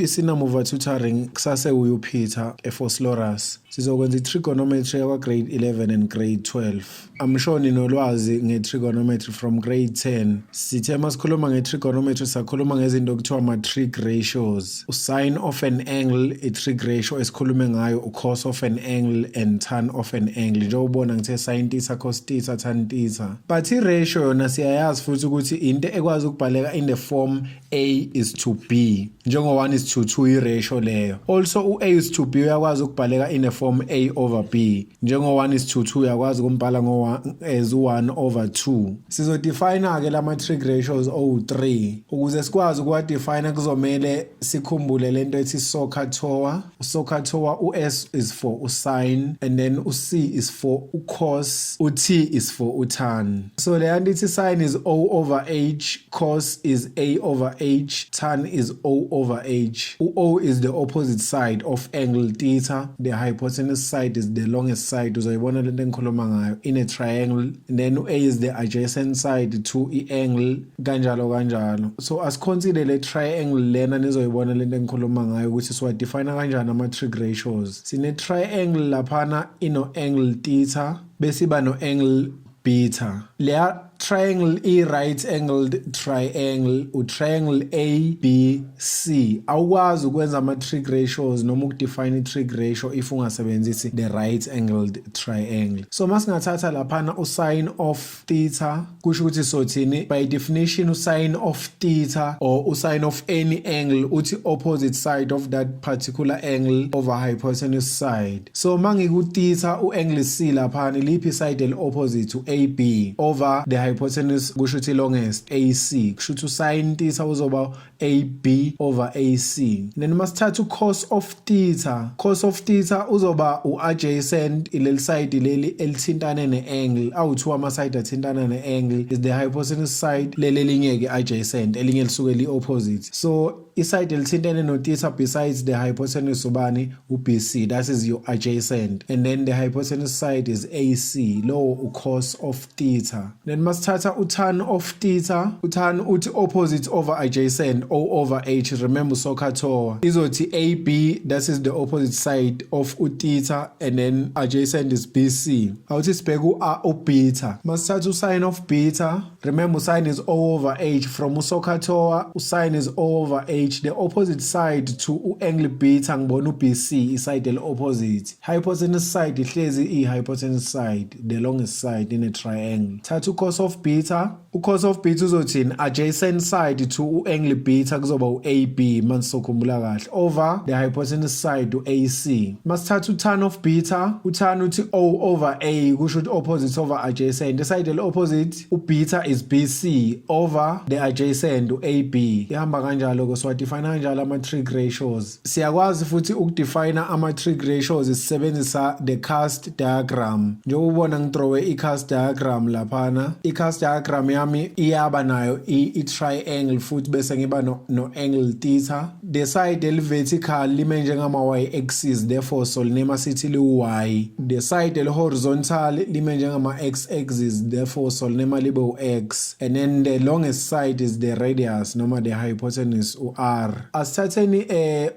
Isinamuva Tutoring kusase uPeter eVosloorus. Sizokwenza i-trigonometry yakwa-grade 11 and grade 12. I'm sure ninolwazi nge-trigonometry from grade 10. Sithe masikhuluma nge-trigonometry, sakhuluma ngezinto okuthiwa ama-trig ratios. U-sine of an angle, i-trig ratio esikhulume ngayo, u-cos of an angle and tan of an angle. Njengoba ubona ngithe sin theta, cos theta, tan theta. But i-ratio yona siyayazi futhi ukuthi into ekwazi ukubhaleka in the form A is to B, njengo 1 is to 2, i-ratio leyo. Also u-A is to B uyakwazi ukubhaleka in the form A over B, njengo 1 is to 2 uyakwazi ukumbhala ngo as 1 over 2. Sizodefine ke lama trig ratios owu3. Ukuze sikwazi ukuwadefine, kuzomele sikhumbule lento ethi SOHCAHTOA. SOHCAHTOA, u-S is for u-sin and then u-C is for u-cos, u-T is for u-tan. So le nto ithi sin is O over H, cos is A over H, tan is O over H. U-O is the opposite side of angle theta. The hypotenuse side is the longest side, uzoyibona lento engikhuluma ngayo, in a triangle, and then u-A is the adjacent side to i-angle, kanjalo kanjalo. So asiconsider le triangle lena, nizoyibona lento engikhuluma ngayo ukuthi siwadefine kanjani ama-trig ratios. Sine triangle laphana ino angle theta, bese iba no angle beta. Leya triangle i-right angled triangle, u-triangle A B C. Awukwazi ukwenza ama-trig ratios noma ukudefine i-trig ratio if ungasebenzisi the right angled triangle. So masingathatha laphana u-sin of theta, kusho ukuthi sothini? By definition, u-sin of theta or u-sin of any angle uthi opposite side of that particular angle over hypotenuse side. So mangiku theta, u-angle C laphana, liphi side eli-opposite? U-AB over the hypotenuse, kusho ukuthi longest, AC. Kusho ukuthi u-sin theta uzoba AB over AC. Then masithatha u-cos of theta, cos of theta uzoba u-adjacent, ileli side leli elithintane ne-angle. Awu-two ama-side athintana ne-angle, is the hypotenuse side leli, elinye-ke adjacent, elinye lisuke li-opposite. So iside elithintene no-theta besides the hypotenuse ubani? U-BC. That is your adjacent, and then the hypotenuse side is AC. Lo u-cos of theta. Then masithatha u-tan of theta, u-tan uthi opposite over adjacent, O over H. Remember SOHCAHTOA. Izothi AB, that is the opposite side of u-theta, and then adjacent is BC. Awuthi sibheke u-beta. Masithatha u-sin of beta, remember sin is O over H from uSOHCAHTOA. U-sin is O over H. The opposite side to u-angle beta, ngibona u-BC, iside eli-opposite. Hypotenuse side ihlezi i-hypotenuse side, the longest side in a triangle. Thatha u-cos of beta. U-cos of beta uzothini? Adjacent side to u-angle beta kuzoba u-AB, manisokhumbula kahle, over the hypotenuse side, u-AC. Masithatha u-tan of beta, u-tan uthi O over A, kusho ukuthi opposite over adjacent. Iside eli-opposite u-beta is BC over the adjacent, u-AB. Ihamba kanjalo-ke, siwadefine kanjalo ama-trig ratios. Siyakwazi futhi ukudefine ama-trig ratios sisebenzisa the cast diagram. Njengoba ubona ngidrowe i-cast diagram laphana, i-cast diagram yami iyaba nayo i-triangle futhi, bese ngiba no angle theta. The side eli-vertical lime njengama-y axis, therefore solinema sithi liwu-y. The side eli-horizontal lime njengama-x axis, therefore solinema libe u-x, and then the longest side is the radius noma the hypotenuse, u-r. Asithatheni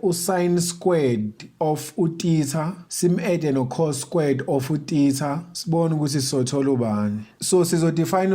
u-sin squared of u-theta, sim-add no-cos squared of u-theta, sibone ukuthi sizothola ubani. So sizodefine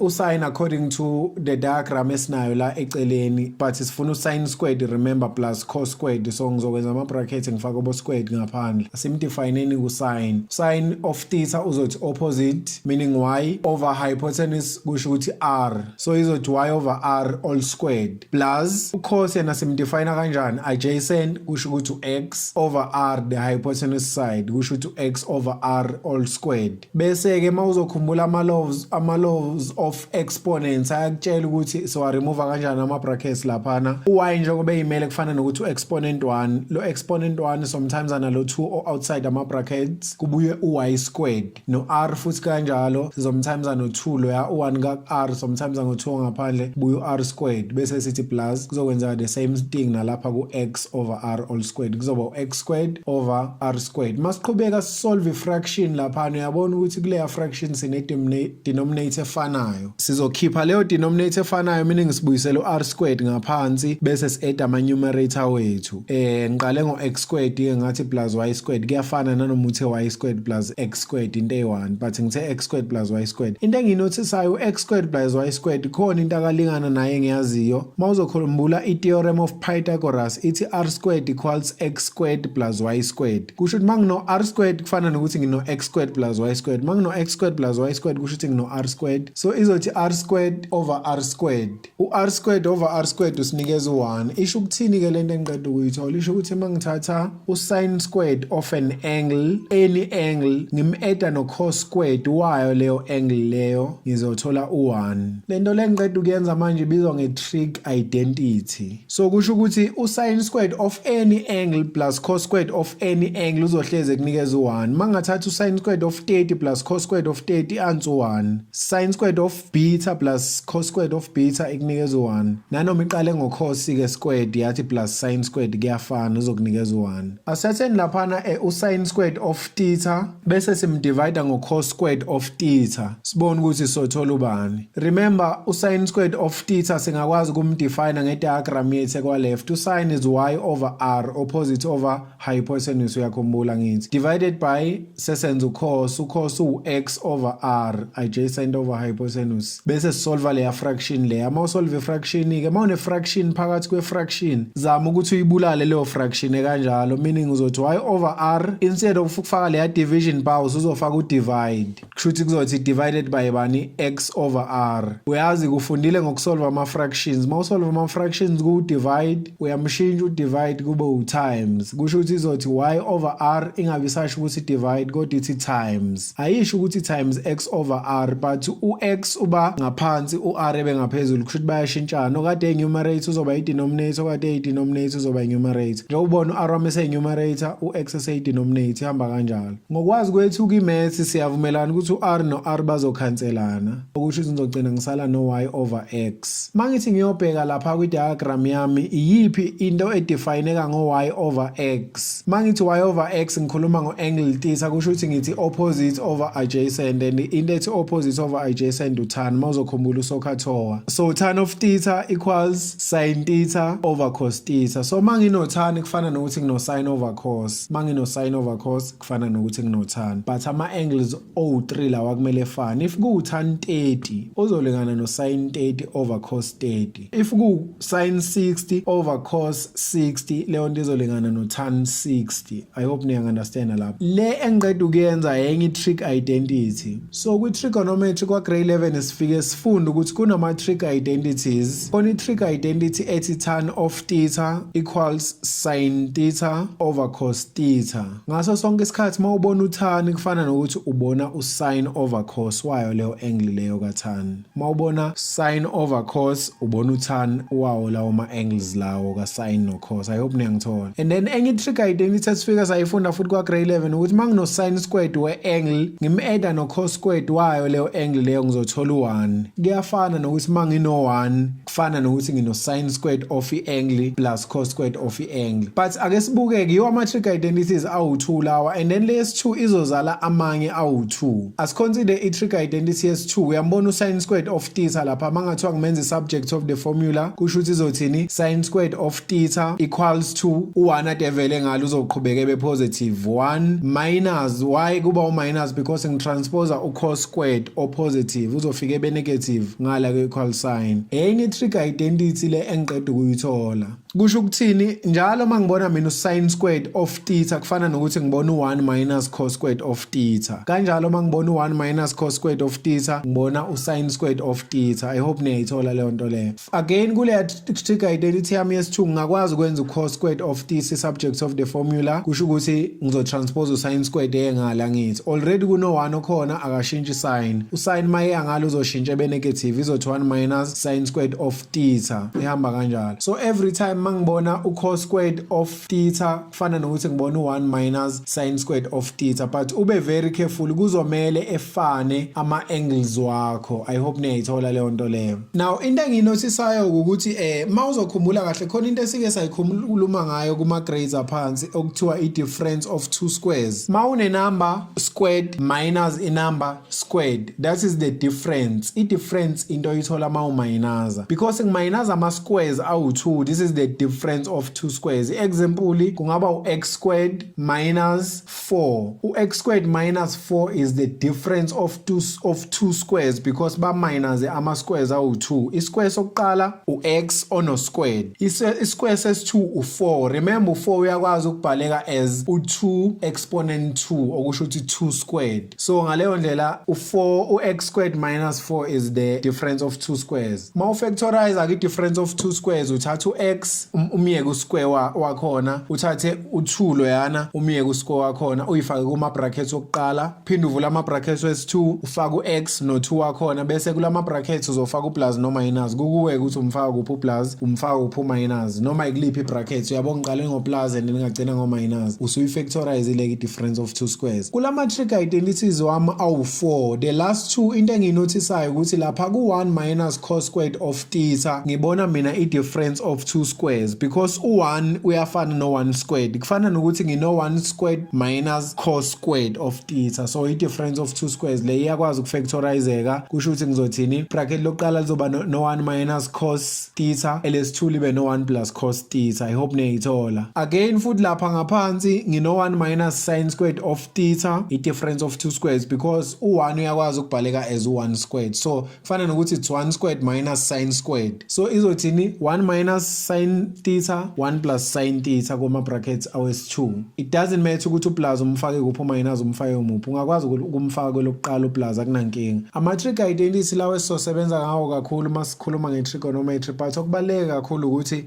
u-sin according to the diagram esinayo la eceleni, but sifuna u-sin squared, remember, plus cos squared. So ngizokwenza ama-bracket, ngifake obo squared ngaphandle. Asimdefineni ku-sin. Sin of theta uzothi opposite, meaning y, over hypotenuse, kusho ukuthi r. So izothi y over r all squared, plus u-cos yena simdefine kanjani? Adjacent, kusho ukuthi u-x, over r, the hypotenuse side, kusho ukuthi u-x over r all squared. Bese-ke mawuzokhumbula ama-laws of exponents ayakutshela ukuthi siwa-remove kanjani ama-brackets laphana. U-y njengoba eyimele kufana nokuthi u-exponent 1, lo exponent 1 sometimes analo 2 outside ama-brackets, kubuye u-y squared, no-r futhi kanjalo sometimes ano-2 loya u-1 ka-r, sometimes ango-2 ngaphandle, buye u-r squared, bese sithi plus. Kuzokwenzeka the same thing nalapha ku-x over r all squared, kuzoba u-x no-x squared over r squared. Masiqhubeka sisolve i-fraction laphana, uyabona ukuthi kuleya fraction sine-denominator efanayo. Sizokhipha leyo denominator efanayo, meaning sibuyisele u-r squared ngaphansi bese si-add ama-numerator wethu. Ngiqale ngo-x squared ke, ngathi plus y squared kuyafana nanoma uthe y squared plus x squared, into eyi-1, but ngithe x squared plus y squared. Into engiyinothisayo, u-x squared plus y squared khona into akalingana naye engiyaziyo. Uma uzokhumbula i-theorem of Pythagoras, ithi r squared equals x squared plus y squared. Kusho ukuthi uma ngino-r squared kufana nokuthi ngino-x squared plus y squared. Uma ngino-x squared plus y squared kusho ukuthi ngino-r squared. So izothi r squared over r squared. U-r squared over r squared usinikeza u-1. Isho ukuthini-ke lento engiqeda ukuyithola? Isho ukuthi uma ngithatha u-sin squared of an angle, any angle, ngim-adda no-cos squared wayo leyo angle leyo, ngizothola u-1. Lento le ngiqeda ukuyenza manje ibizwa nge-trig identity. So kusho ukuthi u-sin squared of any angle plus cos squared of any angle uzohleze kunikeza u-1. Uma ngingathatha u-sin squared of 30 plus cos squared of 30, answer 1. Sin squared of beta plus cos squared of beta ikunikeza u-1. Nanoma iqale ngo-cos-ke squared yathi plus sin squared, kuyafana, uzokunikeza u-1. Asetheni laphana u-sin squared of theta bese simdivide ngo-cos squared of theta, sibone ukuthi sothola ubani. Remember, u-sin squared of theta singakwazi ukumdefine nge-diagram yethu ekwa-left. U-sin is y over r, opposite over hypotenuse, uyakhumbula ngithi divided by, sesenza u-cos. U-cos uwu-x over r, adjacent over hypotenuse, bese sisolva leya fraction leya. Uma usolve i-fraction-ke, uma une-fraction phakathi kwe-fraction, zama ukuthi uyibulale leyo fraction ekanjalo, meaning uzothi y over r, instead of ukufaka leya division bar usuzofaka u-divide. Kusho ukuthi kuzothi divided by bani? X over r. Uyazi kufundile ngokusolve ama-fractions. Uma usolve ama-fractions ku-divide, uyamshintsha u-divide kube u-times. Kusho ukuthi izothi y over r ingabe isasho ukuthi divide kodwa ithi times. Ayisho ukuthi times x over r, but u-x uba ngaphansi, u-r ebe ngaphezulu. Kusho ukuthi bayashintshana: okade eyi-numerator uzoba i-denominator, okade eyi-denominator uzoba i-numerator. Njengoba ubona u-r wami eseyi-numerator, u-x eseyi-denominator, ihamba kanjalo. Ngokwazi kwethu kwi-maths, siyavumelana ukuthi u-r no-r bazokhanselana, okusho ukuthi ngizogcina ngisala no-y over x. Uma ngithi ngiyobheka lapha kwi-diagram yami, iyiphi into edefineka ngo-y over x? Uma ngithi y over x ngikhuluma ngo-angle theta. Kusho ukuthi ngithi opposite over adjacent, and into ethi opposite over adjacent u-tan, uma uzokhumbula uSOHCAHTOA. So tan of theta equals sin theta over cos theta. So uma ngino-tan kufana nokuthi ngino-sin over cos. Uma ngino-sin over cos kufana nokuthi ngino-tan. But ama-angles owu-3 lawa kumele efane. If kuwu-tan 30 uzolingana no-sin 30 over cos 30. If ku-sin 60 over cos 60, leyo nto izolingana no-tan 60. I hope niyangi-understand lapho. Le engiqeda ukuyenza yenye i-trig identity. So kwi-trigonometry kwa-grade 11 sifike sifunde ukuthi kunama-trig identities. Khona i-trig identity ethi tan of theta equals sin theta over cos theta. Ngaso sonke isikhathi uma ubona u-tan kufana nokuthi ubona u-sin over cos wayo leyo angle leyo ka-tan. Uma ubona sin over cos ubona u-tan wawo lawo ma-angles lawo ka-sin no-cos. I hope niyangithola. And then enye i-trig identity esifika sayifunda futhi kwa-grade 11 ukuthi uma ngino-sin squared we-angle ngim-adda no-cos squared wayo leyo angle leyo, ngizothola u-1. Kuyafana nokuthi uma ngino-1 kufana nokuthi ngino-sin squared of i-angle plus cos squared of i-angle. But ake sibuke-ke, yiwo ama-trig identities awu-2 lawa, and then lesi-2 izozala amanye awu-2. Asiconsider i-trig identity yesi-2. Uyambona u-sin squared of theta lapha? Uma ngathiwa ngimenza i-subject of the formula, kusho ukuthi izothini? Sin squared of theta equals to u-1 ade evele ngalo uzoqhubeka ebe positive 1 minus. Why kuba u-minus? Because ngitranspose u-cos squared o-positive, uzofika ebe negative ngala kwe-equal sign. Enye i-trig identity le engiqeda ukuyithola kusho ukuthini? Njalo uma ngibona mina u-sin squared of theta kufana nokuthi ngibona u-1 minus cos squared of theta. Kanjalo uma ngibona u-1 minus cos squared of theta ngibona u-sin squared of theta. I hope niyayithola leyo nto leyo. Again, kuleya trig identity yami yesi-2 ngingakwazi ukwenza u-cos squared of theta subject of the formula. Kusho ukuthi ngizotranspose u-sin squared eyengala. Ngithi already kuno-1 okhona, akashintshi sign. U-sin maye ngalo uzoshintsha ebe negative, izothi 1 minus sin squared of theta, ihamba kanjalo. So every time mangibona u-cos squared of theta, kufana nokuthi ngibona u-1 minus sin squared of theta, but ube very careful, kuzomele efane ama-angles wakho. I hope niyayithola leyo nto leyo. Now, into engiyinothisayo ukuthi mawuzokhumbula kahle, khona into esike sayikhuluma ngayo kuma grades aphansi okuthiwa i-difference of two squares. Mawune number squared minus i number squared, that is the difference. I-difference into oyithola mawumayinaza, because ngimayinaza ama-squares awu-2, this is the difference of two squares. I-example kungaba u-x squared minus 4. U-x squared minus 4 is the difference of two squares because ba-minus ama-squares awu-2. I-square sokuqala u-x ono-squared, i-square sesi-2 u-4. Remember, u-4 uyakwazi ukubhaleka as u-2 exponent 2, okusho ukuthi 2 squared. So ngaleyo ndlela u-4, u-x squared minus 4 is the difference of two squares. Ma ufactorize ke i-difference of two squares, uthatha u-x umyeke usquare wakhona, uthathe u-2 loyana, umyeke usquare wakhona, uyifake kuma brackets wokuqala, phinde uvule ama brackets wesi-2, ufake u-x no-2 wakhona, bese kulama brackets uzofaka u-plus no minus. Kukuwe ukuthi umfaka kuphi u-plus, umfaka kuphi u-minus, noma ikuliphi i-bracket. Uyabo, ngiqale ngo-plus and ngagcina ngo-minus. Usuyifactorize le difference of two squares. Kulama trig identities wami awu-4, the last two, into engiyinothisayo ukuthi lapha ku-1 minus cos squared of theta, ngibona mina i-difference of two squares because u-1 uyafana no-1 squared. Kufana nokuthi ngino-1 squared minus cos squared of theta. So i-difference of two squares le iyakwazi ukufactorizeka. Kusho ukuthi ngizothini? Bracket lokuqala lizoba no-1 minus cos theta, elesi-2 libe no-1 plus cos theta. I hope niyayithola. Again futhi, lapha ngaphansi ngino-1 minus sin squared of theta, i-difference of two squares, because u-1 uyakwazi ukubhaleka as u-1 squared. So kufana nokuthi it's 1 squared minus sin squared. So izothini? 1 minus sin theta, 1 plus sin theta kuma brackets awesi-2. It doesn't matter ukuthi uplus umfake kuphi, uminus umfake muphi, ungakwazi ukumfaka kwelokuqala uplus, akunankinga. Ama-trig identity lawo esizosebenza ngawo kakhulu uma sikhuluma nge-trigonometry, but okubaluleke kakhulu ukuthi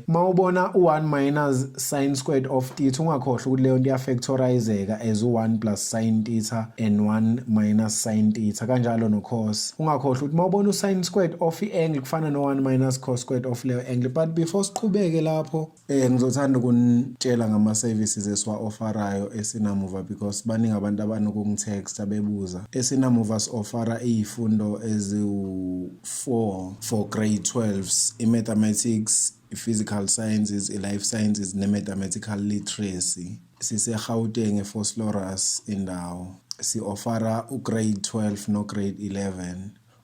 uma ubona u-1 minus sin squared of theta, ungakhohlwa ukuthi leyo nto iyafactorizeka as u-1 plus sin theta and 1 minus sin theta, kanjalo no-cos. Ungakhohlwa ukuthi uma ubona u-sin squared of i-angle, kufana no-1 minus cos squared of leyo angle. But before siqhubeke lapho, ngizothanda ukunitshela ngama-services esiwa-offerayo eSinamuva because baningi abantu abanokungitexta bebuza. ESinamuva si-offera iy'fundo eziwu-4 for grade 12s: i-mathematics, i-physical sciences, i-life sciences ne-mathematical literacy. Sise-Gauteng, eVosloorus indawo. Si-offera u-grade 12 no-grade 11.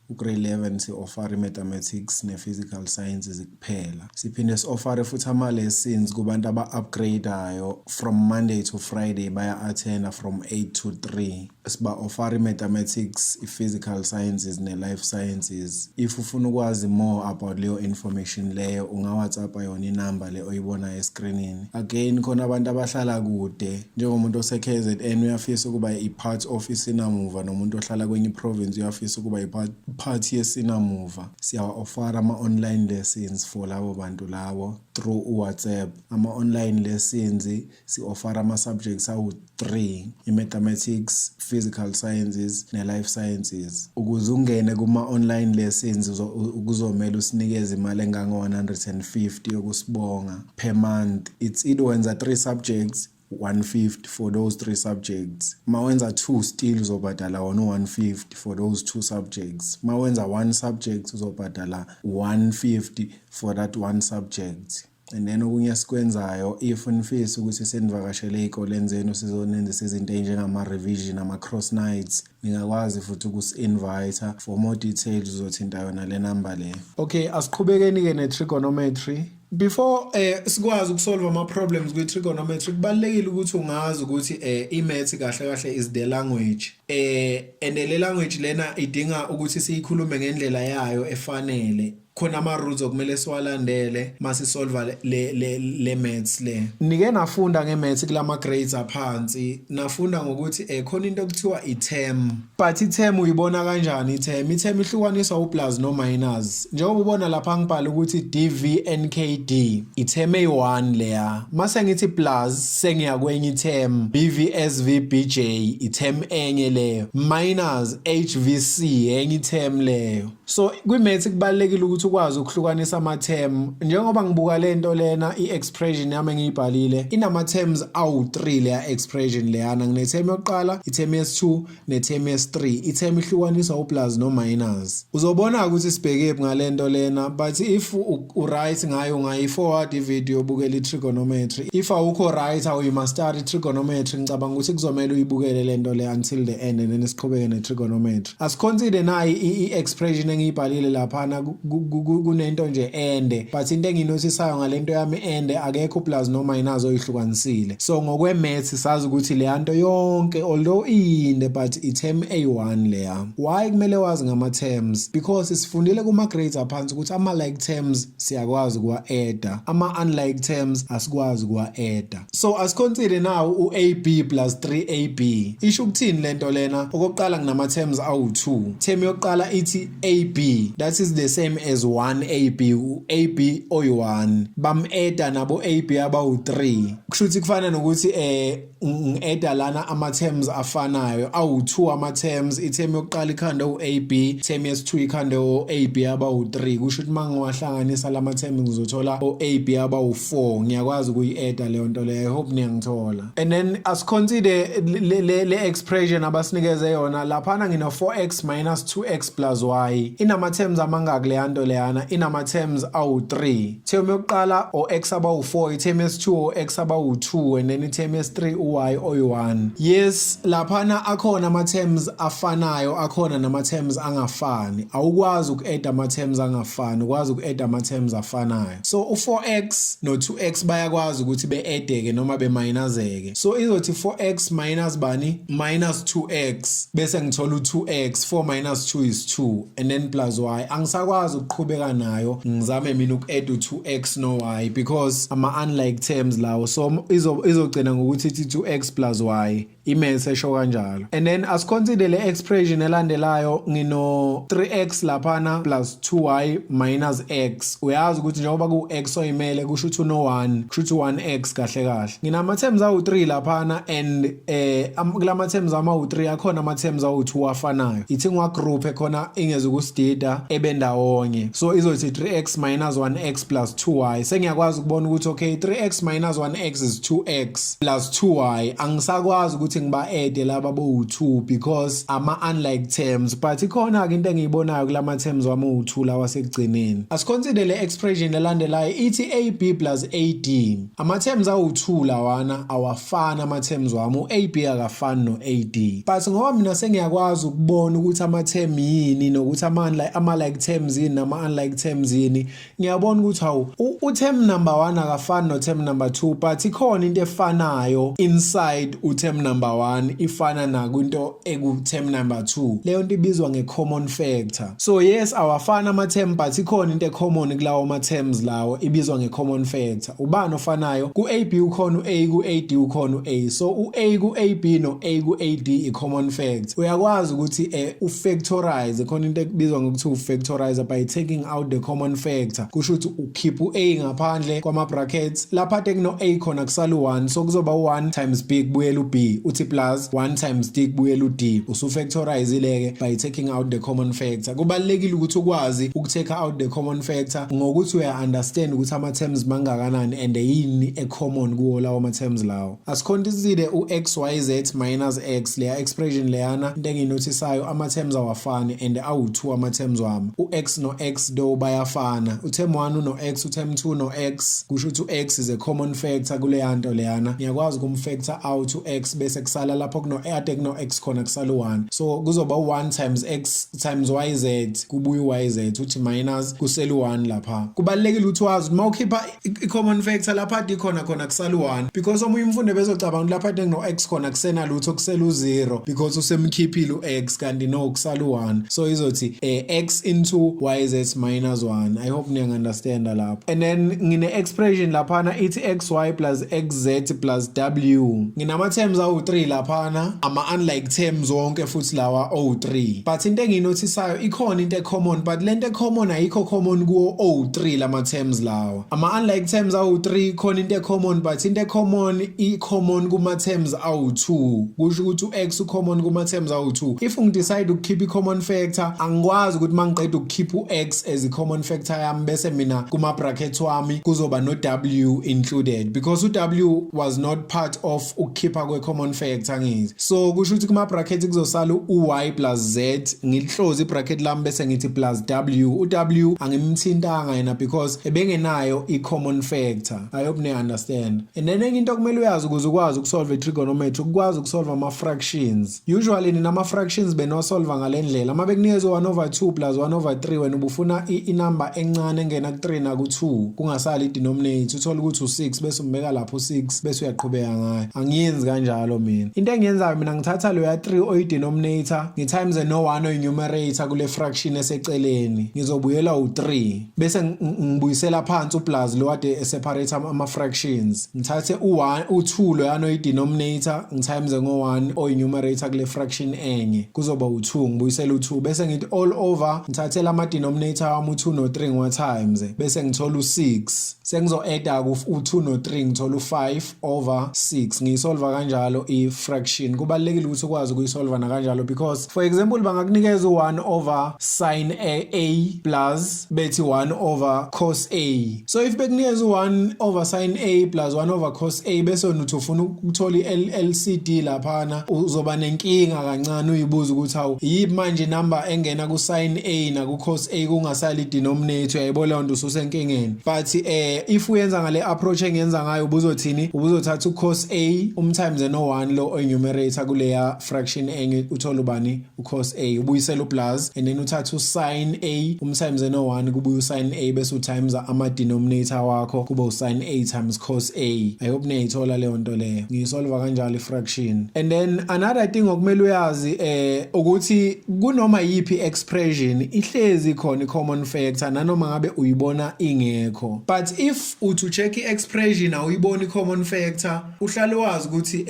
U-grade 11 si-offera i-mathematics ne-physical sciences kuphela. Siphinde si-offere futhi ama-lessons kubantu aba-upgrade-ayo from Monday to Friday, baya-attenda from 8 to 3. Siba-offera i-mathematics, i-physical sciences ne-life sciences. If ufuna ukwazi more about leyo information leyo, unga-WhatsApp yona inamba le oyibonayo eskrinini. Again, khona abantu abahlala kude, njengomuntu ose-KZN uyafisa ukuba i-part of iSinamuva, nomuntu ohlala kwenye i-province uyafisa ukuba i-part yeSinamuva, siyawa-offera ama-online lessons for labo bantu labo through u-WhatsApp. Ama-online lessons, si-offera ama-subjects awu-3: i-mathematics, physical sciences ne-life sciences. Ukuze ungene kuma-online lessons, kuzomele usinikeze imali engango-150 yokusibonga per month. It's either wenza 3 subjects, 150 for those three subjects. Mawenza two, still uzobhadala wona u-150 for those two subjects. Mawenza one subject, uzobhadala 150 for that one subject. And then okunye esikwenzayo, if nifisa ukuthi senivakashele ey'koleni zenu, sizonenzisa izinto ey'njengama-revision, ama-cross nights, ningakwazi futhi ukusi-invite. For more details, uzothinta yona le namba le. Okay, asiqhubekeni-ke ne-trigonometry. Before sikwazi ukusolve ama problems kwi trigonometry, kubalekile ukuthi ungazi ukuthi i-maths kahle kahle is the language, and le language lena idinga ukuthi siyikhulume ngendlela yayo efanele. Khona ama rules okumele siwalandele masisolva le maths le. Nike nafunda nge-maths kulama grades aphansi, nafunda ngokuthi khona into okuthiwa i-term. But i-term uyibona kanjani i-term? I-term ihlukaniswa u-plus no minus, njengoba ubona lapha ngibhala ukuthi DVNKD, i-term eyi-1 leya. Mase ngithi plus, sengiya kwenye i-term, BVSVBJ, i-term enye leyo, minus HVC, enye i-term leyo. So kwi-maths kubalulekile ukuthi ukwazi ukuhlukanisa ama-term. Njengoba ngibuka le nto lena, i-expression yami engiyibhalile inama-terms awu-3. Leya expression leyana, ngine-term yokuqala, i-term yesi-2 ne-term yesi-3. I-term ihlukaniswa u-plus no-minus. Uzobona ukuthi sibhekephi ngale nto lena, but if u-right ngayo, ungayi-forward i-video, ubukele i-trigonometry. If awukho right, awuyi-master i-trigonometry, ngicabanga ukuthi kuzomela uyibukele le nto le until the end and then siqhubeke ne-trigonometry. Asi-consider nayi i-expression engiyibhalile laphana. Kunento nje ende, but into engiyi-notice-ayo ngale nto yami ende, akekho plus no minus oyihlukanisile. So ngokwe-maths sazi ukuthi leya nto yonke, although iyinde, but i-term A1 leya. Why kumele wazi ngama-terms? Because sifundile kuma-grades aphansi ukuthi ama-like terms siyakwazi ukuwa-adda, ama-unlike terms asikwazi ukuwa-adda. So asi-consider now u-AB plus 3AB. Isho ukuthini lento lena? Okokuqala, nginama-terms awu-2. Term yokuqala ithi AB, that is the same as 1 AB, u-AB oyi-1 bam-adda nabo AB abawu-3. Kusho ukuthi kufana nokuthi ngi-adda lana ama-terms afanayo awu-2 ama-terms. I-term yokuqala ikhanda u-AB, term yesi-2 ikhanda o-AB abawu-3. Kusho ukuthi uma ngiwahlanganisa lama terms, ngizothola o-AB abawu-4. Ngiyakwazi ukuyi-adda leyo nto leyo. I hope niyangithola. And then asi-consider le expression abasinikeze yona laphana. Ngino 4x minus 2x plus y. Inama terms amangaki leya nto leyana? Inama terms awu-3. Term yokuqala o-x abawu-4, i-term yesi-2 o-x abawu-2, and then i-term yesi-3 u-y oyi-1. Yes, laphana akhona ama-terms afanayo, akhona nama-terms angafani. Awukwazi uku-add ama-terms angafani, ukwazi uku-add ama-terms afanayo. So u-4x no-2x bayakwazi ukuthi be-add-eke noma be-minus-eke. So izothi 4x minus bani? Minus 2x, bese ngithola u-2x. 4 minus 2 is 2, and then plus y. Angisakwazi ukuqhubeka nayo, ngizame mina uku-add u-2x no-y, because ama-unlike terms lawo. So izogcina ngokuthi ithi 2x plus y, i-maths esho kanjalo. And then asi-consider le expression elandelayo. Ngino 3x laphana plus 2y minus x. Uyazi ukuthi njengoba ku-x oyimele, kusho ukuthi uno-1, kusho ukuthi 1x kahle kahle. Nginama terms awu-3 laphana, and kulama terms ama-3 akhona ama terms awu-2 afanayo. Ithi ngiwa-group khona ingeze ukusidida ebendawonye. So izothi 3x minus 1x plus 2y. Sengiyakwazi ukubona ukuthi okay, 3x minus 1x is 2x plus 2y. Angisakwazi ukuthi ngiba-add laba bowu-2 because ama-unlike terms, but ikhona-ke into engiyibonayo kulama terms wami owu-2 lawa sekugcineni. Asi-consider le expression elandelayo, ithi AB plus AD. Ama-terms awu-2 lawana awafani ama-terms wami. U-AB akafani no-AD, but ngoba mina sengiyakwazi ukubona ukuthi ama-term yini nokuthi ama-like terms yini nama-unlike terms yini, ngiyabona ukuthi hawu, u-term number 1 akafani no-term number 2, but ikhona into efanayo inside u-term number 1, ifana nakwinto eku-term number 2. Leyo nto ibizwa nge-common factor. So yes, awafani ama-term, but ikhona into e-common kulawo ma-terms lawo, ibizwa nge-common factor. Ubani ofanayo? Ku-AB ukhona u-A, ku-AD ukhona u-A. So u-A ku-AB no-A ku-AD i-common factor. Uyakwazi ukuthi u-factorize. Khona into ekubizwa ngokuthi u-factorize by taking out the common factor. Kusho ukuthi ukhipha u-A ngaphandle kwama-brackets. Lapha ade kuno-A khona, kusala u-1. So kuzoba u-1 times B, kubuyela u-B, uthi plus 1 times D, kubuyela u-D. Usu-factorize-ile-ke by taking out the common factor. Kubalulekile ukuthi ukwazi uku-take out the common factor ngokuthi uya-understand ukuthi ama-terms mangakanani and yini e-common kuwo lawo ma-terms lawo. Asi-consider u-x y z minus x, leya expression leyana. Into engiyi-notice-ayo, ama-terms awafani and awu-2 ama-terms wami. U-x no-x do bayafana. U-term 1 uno-x, u-term 2 no-x. Kusho ukuthi u-x is a common factor kuleya nto leyana. Ngiyakwazi ukum-factor out u-x, bese kusala lapho kuno ade kuno-x khona, kusala u-1. So kuzoba u-1 times x times yz, kubuye u-yz, uthi minus, kusele u-1 lapha. Kubalulekile ukuthi wazi uma ukhipha i-common factor, lapha ade khona khona kusala u-1, because omunye umfundi bezocabanga ukuthi lapha ade kuno-x khona kusenalutho, kusele u-0 because usemkhiphile u-x, kanti no, kusala u-1. So izothi x into yz minus 1. I hope niyangi-understanda lapho. And then ngine-expression laphana, ithi xy plus xz plus w. Nginama-terms awu-3. awu-3 laphana, ama-unlike terms wonke futhi lawa owu-3, but into engiyinothisayo, ikhona into e-common, but lento e-common ayikho common kuwo owu-3 lama terms lawa. Ama-unlike terms awu-3, khona into e-common, but into e-common i-common kuma-terms awu-2. Kusho ukuthi u-x u-common kuma-terms awu-2. If ngidecide ukukhipha i-common factor, angikwazi ukuthi uma ngiqeda ukukhipha u-x as i-common factor yami, bese mina kuma-brackets wami kuzoba no-w included, because u-w was not part of ukukhipha kwe-common factor, ngithi. So kusho ukuthi kuma-bracket kuzosala u-y plus z, ngihloze i-bracket lami, bese ngithi plus w. U-w angimthintanga yena because ebengenayo i-common factor. I hope ni-understand. And then enye into okumele uyazi ukuze ukwazi ukusolve i-trigonometry, ukwazi ukusolve ama-fractions. Usually nina ama-fractions beniwasolva ngale ndlela: uma bekunikeza 1 over 2 plus 1 over 3, wena ubufuna inumber encane engena ku-3 naku-2, kungasali i-denominator, uthole ukuthi u-6, bese umbeka lapho u-6, bese uyaqhubeka ngayo. Angiyenzi kanjalo mina. Into engiyenzayo mina, ngithatha loya 3 oyi-denominator, ngitimes no-1 oyi-numerator kule fraction eseceleni, ngizobuyela u-3, bese ngibuyisela phansi uplus lo kade eseparate ama-fractions. Ngithathe u-1, u-2 loyana oyi-denominator, ngitimes ngo-1 oyi-numerator kule fraction enye, kuzoba u-2, ngibuyisela u-2, bese ngithi all over, ngithathe lama-denominator wami u-2 no-3, ngiwa-times, bese ngithola u-6. Sengizo-adda u-2 no-3, ngithola u-5 over 6. Ngiyisolva kanjalo i-fraction. Kubalulekile ukuthi ukwazi ukuyisolva nakanjalo, because, for example, bangakunikeza u-1 over sin a plus, bethi 1 over cos a. So if bekunikeza u-1 over sin a plus 1 over cos a, bese wena uthi ufuna ukuthola i-LCD laphana, uzoba nenkinga kancane, uyibuza ukuthi, hawu, yiphi manje number engena ku-sin a naku-cos a, kungasali denominator? Uyayibona leyo nto? Ususenkingeni. But if uyenza ngale approach engiyenza ngayo, ubuzothini? Ubuzothatha u-cos a, umtimes no-1 lo oyi-numerator kuleya fraction enye, uthole ubani? U-cos a, ubuyisela uplus, and then uthathe u-sin a, umtimes no-1, kubuye u-sin a, bese utimes ama-denominator wakho, kube u-sin a times cos a. I hope niyayithola leyo nto leyo. Ngiyisolva kanjalo i-fraction. And then another thing okumele uyazi ukuthi kunoma yiphi expression, ihlezi khona i-common factor, nanoma ngabe uyibona ingekho. But if uthi ucheck i-expression, awuyiboni i-common factor, uhlale wazi ukuthi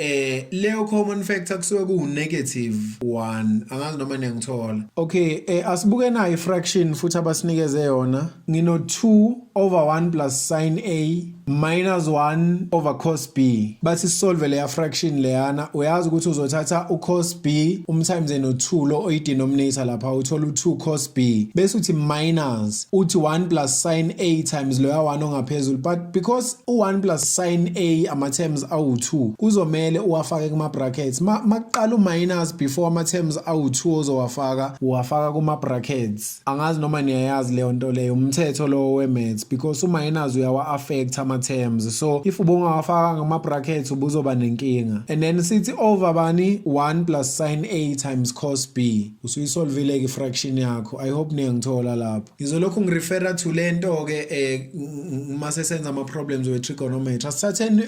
leyo common factor kusuke ku negative 1. Angazi noma niyangithola. Okay, asibuke nayo i-fraction futhi abasinikeze yona. Ngino 2 over 1 plus sin a minus 1 over cos b. Bathi solve leya fraction leyana. Uyazi ukuthi uzothatha ucos b, umtimes no2 lo oyi-denominator lapha, uthola u2 cos b, bese uthi minus, uthi 1 plus sin a times loya 1 ongaphezulu. But because u1 plus sin a ama terms awu2, kuzomele uwafake kuma brackets. Makuqala uminus before ama terms awu2 ozowafaka, uwafaka kuma brackets. Angazi noma niyayazi leyo nto leyo, umthetho lo we-maths, because uminus uyawa affect ama terms. So if ubungawafaka ngama brackets, ubuzoba nenkinga. And then sithi over bani? 1 plus sin a times cos b. Usuyisolvile ke fraction yakho. I hope niyangithola lapho. Ngizolokhu ngirefera to lento ke mase senza ama problems we trigonometry. Asithatheni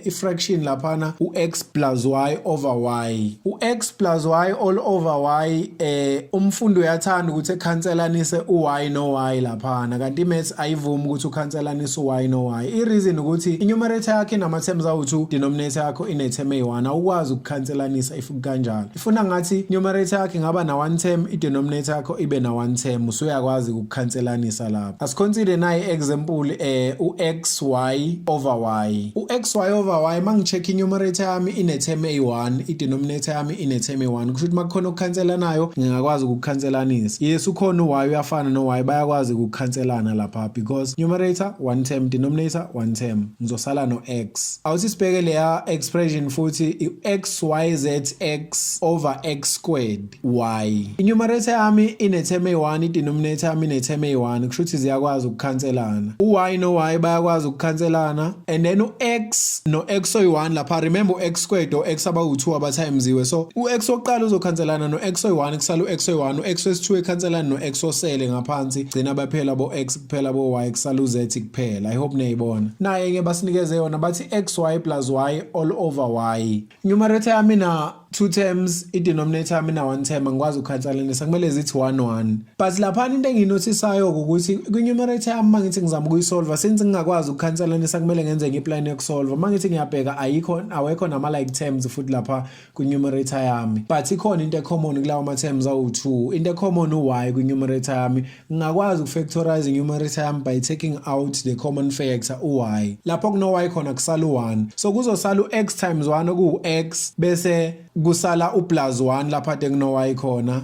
i-fraction laphana, u-x plus y over y. U-x plus y all over y, umfundi uyathanda ukuthi ekhanselanise u-y no-y laphana, kanti i-maths ayivumi ukuthi ukhanselanise u-y no-y. I-reason ukuthi i-numerator yakho inama-terms awu-2, denominator yakho ine-term eyi-1, awukwazi ukukhanselanisa if kanjalo. Ifuna ngathi numerator yakho ingaba na-1 term, i-denominator yakho ibe na-1 term, usuyakwazi ukukhanselanisa lapho. Asiconsider nayi example, u-x y over y. U-x y over y, mangi-check i-numerator yami ine-term eyi-1, i-denominator yami ine-term eyi-1, kusho ukuthi makukhona ukukhanselanayo, ngingakwazi ukukhanselanisa. Yes, ukhona u-y, uyafana no-y, bayakwazi ukukhanselana lapha because numerator one term, denominator one term, ngizosala no-x. Awuthi sibheke leya expression futhi, i-x y z x over x squared y. I-numerator yami ine-term eyi-1, i-denominator yami ine-term eyi-1, kusho ukuthi ziyakwazi ukukhanselana. U-y no-y bayakwazi ukukhanselana, and then u-x no-x oyi-1 lapha. Remember, u-x squared o-x abawu-2 abatimesiwe, so u-x wokuqala uzokhanselana no-x oyi-1, kusala u-x oyi-1. U-x wesi-2 ekhanselana no-x osele ngaphansi, gcina baphela bo-x kuphela, bo-y, kusala u-z kuphela. I hope niyayibona. Naye-ke basinikeze yona, bathi xy plus y all over y. Numerator yami na Two terms, i-denominator yami ina one term, angikwazi ukukhansalanisa, kumele zithi 1 1. But laphana into engiyinothisayo ukuthi kwi-numerator yami, mangithi ngizama ukuyisolve, since ngingakwazi ukukhansalanisa, kumele ngenze enye iplan yokusolve. Mangithi ngiyabheka, ayikho, awekho nama like terms futhi lapha kwi-numerator yami, but ikhona into ecommon kulawo ma terms awu-2. Into ecommon u-y kwi-numerator yami. Ngingakwazi ukufactorize i-numerator yami by taking out the common factor u-y. Lapho kuno-y khona kusala u-1, so kuzosala u-x times 1, okuwu-x, bese kusala u-plus 1 lapha ade kuno-y khona,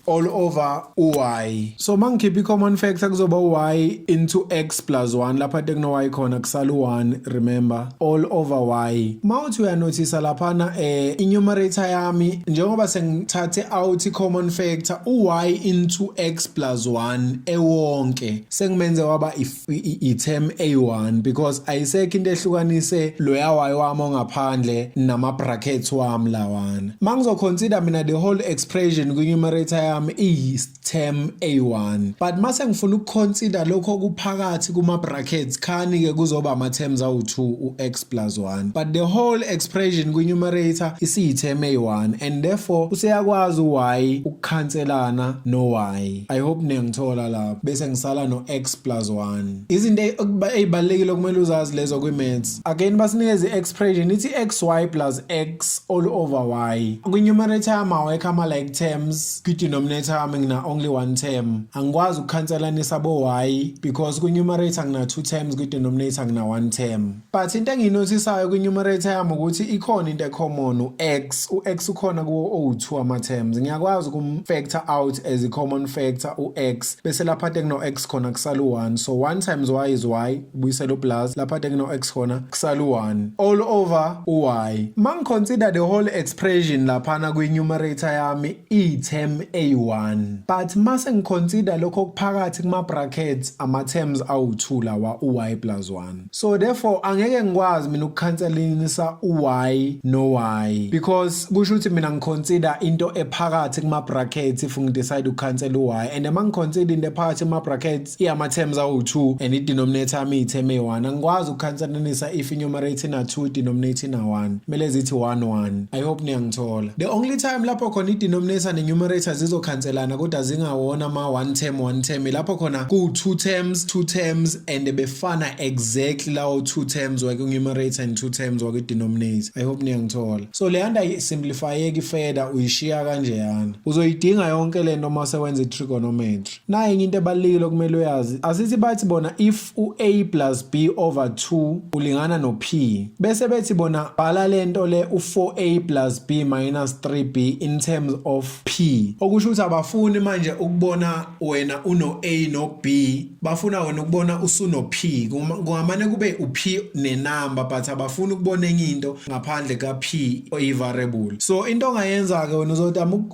all over u-y. So mangikhipha i-common factor, kuzoba u-y into x plus 1. Lapha ade kuno-y khona kusala u-1, remember, all over y. Mawuthi uyanothisa laphana, i-numerator yami, njengoba sengithathe out i-common factor u-y into x plus 1 ewonke, sengimenze waba i-term a1, because ayisekho into ehlukanise loya y wami ongaphandle nama brackets wami lawana. Mangizoconsider mina the whole expression kwi-numerator yami, iyi-term a1, but mase ngifuna ukuconsider lokho kuphakathi kuma brackets, khani ke kuzoba ama terms awu2, u-x plus 1, but the whole expression kwi-numerator isiyi-term a1, and therefore useyakwazi u-y ukukhanselana no-y. I hope niyangithola lapho. Bese ngisala no-x plus 1. Izinto ey'balulekile okumele uzazi lezo kwi-maths. Again, basinikeze i-expression, ithi xy plus x all over y. Kwi-numerator yami awekho ama-like terms, kwi-denominator yami ngina only one term. Angikwazi ukukhanselanisa bo-y because kwi-numerator ngina two terms, kwi-denominator ngina one term. But into engiyinothisayo kwi-numerator yami ukuthi ikhona into ecommon, u-x. U-x ukhona kuwo owu-2 ama-terms. Ngiyakwazi ukum-factor out as i-common factor u-x, bese lapha ade kuno-x khona kusala u-1. So 1 times y is y, ubuyisela u-plus. Lapha ade kuno-x khona kusala u-1, all over u-y. Mangiconsider the whole expression laphana kwi-numerator yami, iyi-term a1, but mase ngiconsider lokho okuphakathi kuma-brackets, ama-terms awu-2 lawa, u-y plus 1. So therefore angeke ngikwazi mina ukukhanselanisa u-y no-y, because kusho ukuthi mina ngiconsider into ephakathi kuma-brackets if ngidecide ukukhansela u-y, and uma ngiconsider into ephakathi kuma-brackets, iyama-terms awu-2 and i-denominator yami iyi-term eyi-1. Angikwazi ukukhanselanisa if i-numerator ina-2, i-denominator ina-1, kumele zithi 1 1. I hope niyangithola. The only time lapho khona i-denominator ne-numerator zizokhanselana kodwa zingawona ama-one term one term, lapho khona ku-two terms two terms and befana exactly lawo two terms waku-numerator and two terms waku-denominator. I hope niyangithola. So le nto ayisimplifyeki further, uyishiya kanjeyana. Uzoyidinga yonke le nto uma sewenza i-trigonometry. Naye enye into ebalulekile okumele uyazi, asithi bathi bona if u-a plus b over 2 ulingana no-p, bese bethi bona bhala le nto le u-4a plus b minus 3b in terms of p, okusho ukuthi abafuni manje ukubona wena uno-a no-b, bafuna wena ukubona usuno-p. Kungamane kube u-p nenumber, but abafuni ukubona enye into ngaphandle ka-p oyi-variable. So into ongayenza-ke wena,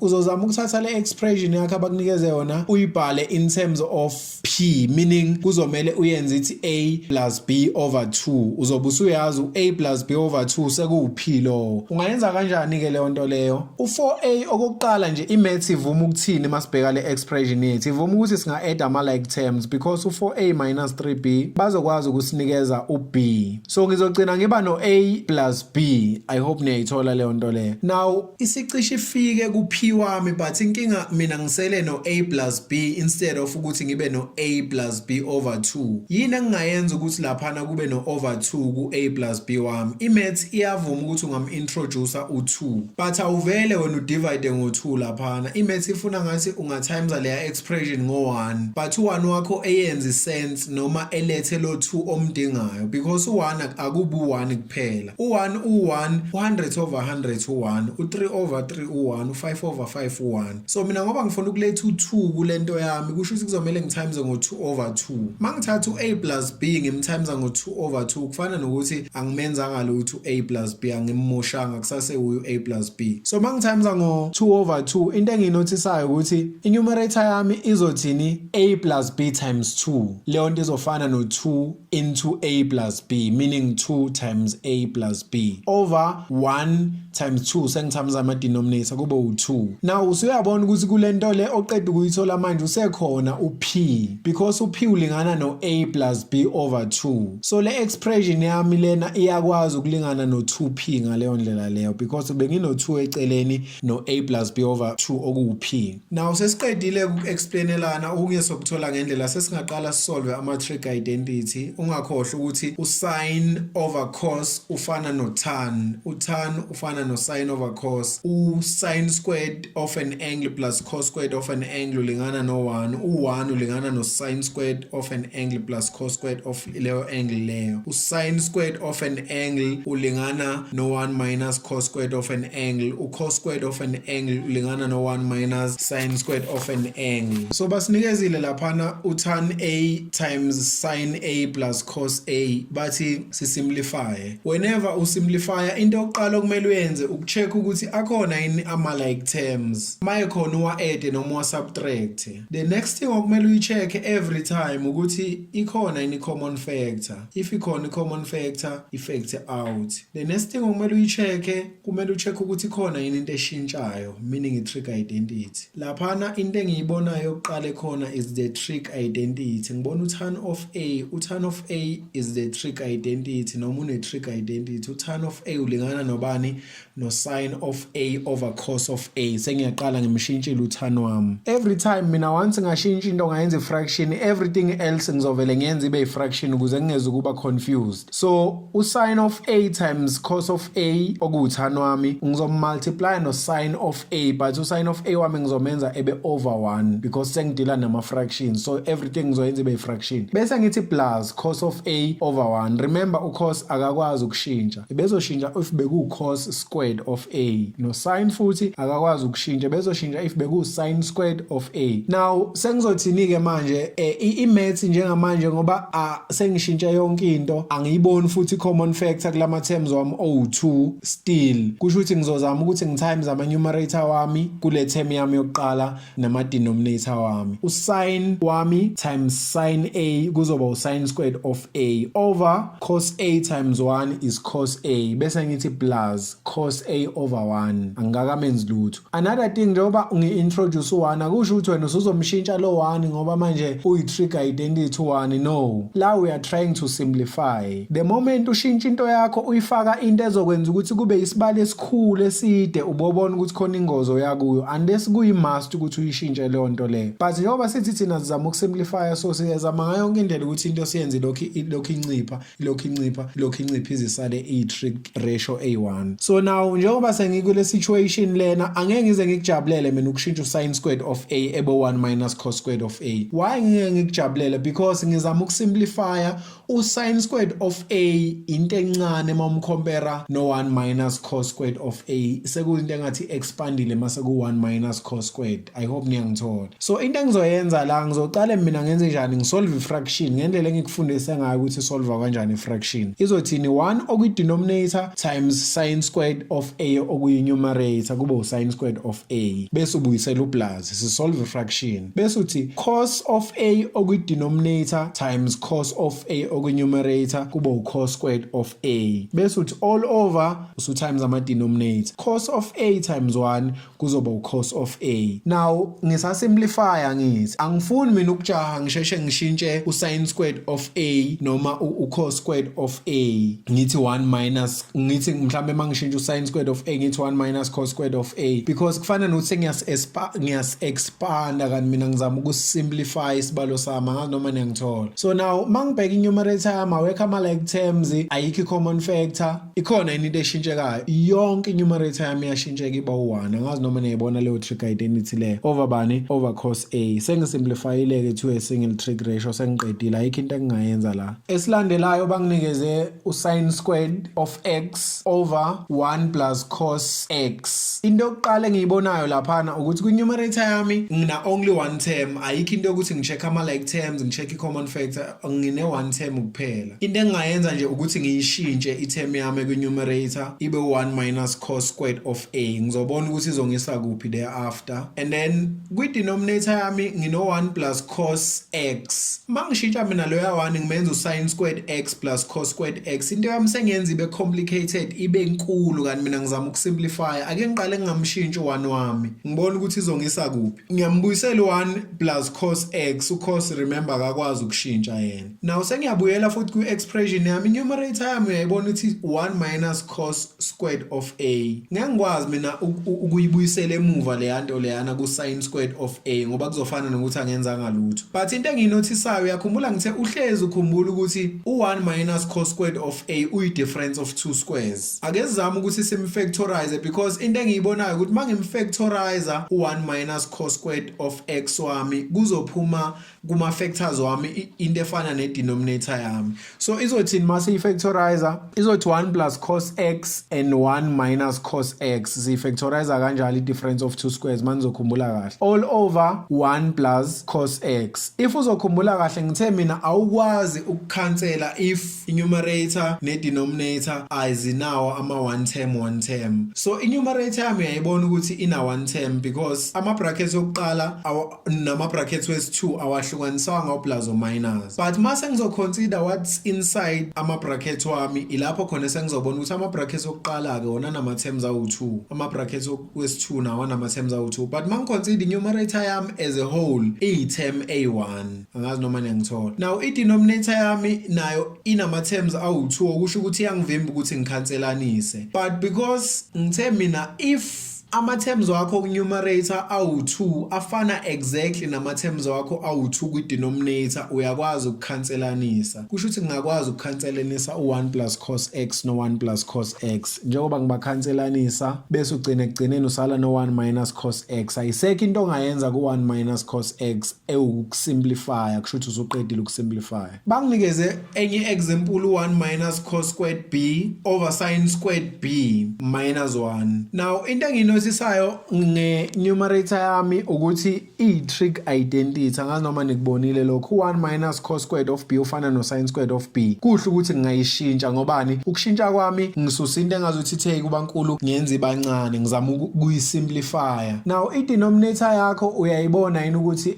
uzozama ukuthatha le expression yakho abakunikeze yona, uyibhale in terms of p, meaning kuzomele uyenze ithi a plus b over 2. Uzobe usuyazi u-a plus b over 2 sekuwu-p lowo. Ungayenza kanjani-ke leyo nto leyo? U-4a, okokuqala nje, i-maths ivuma ukuthini masibheka le expression yethu? Ivuma ukuthi singa-add ama-like terms, because u-4a minus 3b bazokwazi ukusinikeza u-b. So ngizogcina ngiba no-a plus b. I hope niyayithola leyo nto leyo. Now isicishe ifike ku-p wami, but inkinga mina ngisele no-a plus b instead of ukuthi ngibe no-a plus b over 2. Yini engingayenza ukuthi laphana kube no-over 2 ku-a plus b wami? I-maths iyavuma ukuthi ungam-introduce u-2, but awuvele wena udivide ngo-2 laphana. I-maths ifuna ngathi ungatimes leya expression ngo-1, but u-1 wakho eyenze sense noma elethe lo 2 omdingayo, because u-1 akubi u-1 kuphela. U-1 u-1, u-100 over 100 u-1, u-3 over 3 u-1, u-5 over 5 u-1. So mina ngoba ngifuna ukuletha u-2 kule nto yami, kusho ukuthi kuzomele ngitimes ngo-2 over 2. Uma ngithatha u-a plus b ngimtimes ngo-2 over 2, kufana nokuthi angimenzanga lutho u-a plus b, angimmoshanga, kusase uyu a plus b. So uma ngitimes ngo-2 over 2, into engiyinothisayo ukuthi i-numerator yami izothini? A plus b times 2. Leyo nto izofana no-2 into a plus b, meaning 2 times a plus b over 1 times 2. Sengitimes ama-denominator, kube u-2. Now usuyabona ukuthi kule nto le oqeda ukuyithola manje usekhona u-p, because u-p ulingana no-a plus b over 2. So le expression yami lena iyakwazi ukulingana no-2p ngaleyo ndlela leyo, because Because bengino-2 eceleni no-a plus b over 2 okuwu-p. Now sesiqedile uku-explainelana. Okunye sokuthola ngendlela sesingaqala sisolve ama-trig identity. Ungakhohlwa ukuthi u-sin over cos ufana no-tan, u-tan ufana no-sin over cos. U-sin squared of an angle plus cos squared of an angle ulingana no-1. U-1 ulingana no-sin squared of an angle plus cos squared of leyo angle leyo. U-sin squared of an angle ulingana no-1 minus cos squared of an angle. U-cos squared of an angle ulingana no-1 minus sin squared of an angle. So basinikezile laphana u-tan A times sin A plus cos A, bathi sisimplify. Whenever usimplify, into yokuqala okumele uyenze ukucheck ukuthi akhona yini ama-like terms. Maye khona, uwa-add noma uwa-subtract. The next thing okumele uyi-check every time ukuthi ikhona yini common factor. If ikhona i-common factor, i-factor out. The next thing okumele uyi-check, kumele ucheck ukuthi ikhona yini into eshintshayo, meaning i-trig identity. Laphana into engiyibonayo yokuqala ekhona is the trig identity. Ngibona u-tan of A. U-tan of A is the trig identity noma une-trig identity. U-tan of A ulingana nobani? No-sin of A over cos of A. Sengiyaqala ngimshintshile u-tan wami. Every time mina once ngashintsha into, ngayenza i-fraction, everything else ngizovele ngiyenze ibe i-fraction ukuze ngingeze ukuba confused. So u-sin of A times cos of A, okuwu-tan wami, ngizomultiply no-sin of A, but u-sin of A wami ngizomenza ebe over 1 because sengidila nama-fractions, so everything ngizoyenza ibe i-fraction. Bese ngithi plus cos of A over 1. Remember, u-cos akakwazi ukushintsha, bezoshintsha if beku-cos squared of A. No sin futhi akakwazi ukushintsha, bezoshintsha if beku-sin squared of A. Now sengizothini-ke manje i-maths njengamanje? Ngoba sengishintshe yonke into, angiyiboni futhi common factor kulama terms wami owu-2 still. Kusho ukuthi ngizozama ukuthi ngitimes ama-numerator wami kule term yami yokuqala nama-denominator wami. U-sin wami times sin A kuzoba u-sin squared of A over cos A times 1 is cos A. Bese ngithi plus cos A over 1, angikakamenzi lutho. Another thing, njengoba ngi-introduce u-1, akusho ukuthi wena usuzomshintsha lo 1 ngoba manje uyi-trig identity u-1. No, la we are trying to simplify. The moment ushintsha into yakho, uyifaka into ezokwenza ukuthi kube isibalo esikhulu eside, ubobona ukuthi khona ingozi oyakuyo unless kuyi-must ukuthi uyishintshe leyo nto leyo. But njengoba sithi thina sizama ukusimplifya, so siyazama ngayo yonke indlela ukuthi into siyenze ilokhu incipha, ilokhu incipha, ilokhu incipha, izisale i-trig ratio a1. So now njengoba sengikule situation lena, angeke ngize ngikujabulele mina ukushintsha u-sin squared of A ebe 1 minus cos squared of A. Why ngeke ngikujabulele? Because ngizama ukusimplifya. U-sin squared of A into encane uma umcompare no-1 minus cos squared of A. Sekuyinto engathi expandile mase ku-1 minus cos squared. I hope niyangithola. So into engizoyenza la, ngizocala mina ngenze njani? Ngisolve i-fraction ngendlela engikufundise ngayo ukuthi solve kanjani i-fraction. Izothini? 1 okuyi-denominator times sin squared of A okuyi-numerator kube u-sin squared of A, bese ubuyisela uplus. Sisolve i-fraction, bese uthi cos of A okuyi-denominator times cos of A okuyi-numerator kube u-cos squared of A, bese uthi all over, usu-times ama-denominator. Cos of A times 1 kuzoba u-cos of A. Now ngisasimplifya, ngithi angifuni mina ukujaha ngisheshe ngishintshe u-sin squared of A noma u-cos squared of A, ngithi 1 minus, ngithi mhlambe mangishintsha u-sin squared of A, ngithi 1 minus cos squared of A, because kufana nokuthi ngiyas-expanda kanti mina ngizama ukusimplify isibalo sami. Angazi noma niyangithola. So now mangibheka i-numerator yami, awekho ama-like terms, ayikho i-common factor. Ikhona yini into eshintshekayo? Yonke i-numerator yami iyashintsheka, iba u-1. Angazi noma niyayibona leyo trig identity leyo. Over bani? Over cos A. Sengisimplifyile-ke to a single trig ratio, sengiqedile, ayikho into engingayenza la. Esilandelayo, banginikeze u-sin squared of x over 1 plus cos x. Into yokuqala engiyibonayo laphana ukuthi kwi-numerator yami ngina only one term. Ayikho into yokuthi ngi-check ama-like terms, ngi-check i-common factor, ngine one term kuphela. Into engingayenza nje ukuthi ngiyishintshe i-term yami kwi-numerator ibe 1 minus cos squared of A. Ngizobona ukuthi izongisa kuphi thereafter. And then kwi-denominator yami ngino 1 plus cos x. Mangishintsha mina loya 1, ngimenza u-sin squared x plus cos squared x, into yami sengiyenza ibe complicated, ibe nkulu, kanti mina ngizama ukusimplify. Ake ngiqale ngingamshintshi u-1 wami, ngibona ukuthi izongisa kuphi. Ngiyambuyisela u-1 plus cos x. U-cos, remember, akakwazi ukushintsha yena. Now sengiyabuyela futhi kwi-expression yami, numerator yami uyayibona ukuthi 1 minus cos squared squared of a. Ngeke ngikwazi mina ukuyibuyisela emuva leya nto leyana ku sin squared of a, ngoba kuzofana nokuthi angenzanga lutho. But into engiyinothisayo, uyakhumbula ngithe uhlezi ukhumbula ukuthi u1 minus cos squared of a uyi difference of two squares. Ake sizame ukuthi simfactorize, because into engiyibonayo ukuthi mangimfactorize u1 minus cos squared of x wami, kuzophuma kuma factors wami into efana ne denominator yami. So izothini mase ifactorize? Izothi 1 plus cos x and 1 minus cos x. Siyifactorize kanjalo i-difference of two squares, manizokhumbula kahle, all over 1 plus cos x. If uzokhumbula kahle, ngithe mina awukwazi ukukhansela if i-numerator ne-denominator azinawo ama-one term one term. So i-numerator yami uyayibona ukuthi ina one term, because ama-brackets okuqala nama-brackets wesi-2 awahlukaniswanga u-plus or minus. But mase ngizoconsider what's inside ama-brackets wami, ilapho khona sengizobona ukuthi ama-brackets okuqala-ke wona anama-terms awu-2, ama-brackets wesi-2 nawo anama-terms awu-2. But ma ngiconsider i-numerator yami as a whole, iyi-term a1. Angazi noma niyangithola. Now i-denominator yami nayo inama-terms awu-2, okusho ukuthi iyangivimba ukuthi ngikhanselanise. But because ngithe mina if ama-terms wakho ku-numerator awu-2 afana exactly nama-terms wakho awu-2 kwi-denominator, uyakwazi ukukhanselanisa. Kusho ukuthi ngingakwazi ukukhanselanisa u-1 plus cos x no-1 plus cos x. Njengoba ngibakhanselanisa, bese ugcina ekugcineni usala no-1 minus cos x. Ayisekho into ongayenza ku-1 minus cos x ewukusimplifya. Kusho ukuthi usuqedile ukusimplifya. Banginikeze enye example, u-1 minus cos squared b over sin squared b minus 1. Now into engiyinothisayo nge-numerator yami ukuthi iyi-trig identity. Angazi noma nikubonile lokhu. U-1 minus cos squared of b ufana no-sin squared of b. Kuhle ukuthi ngingayishintsha. Ngobani? Ukushintsha kwami, ngisusa into engazuthi ithe kuba nkulu, ngiyenza ibancane, ngizama ukuyisimplifya. Now i-denominator yakho uyayibona yini ukuthi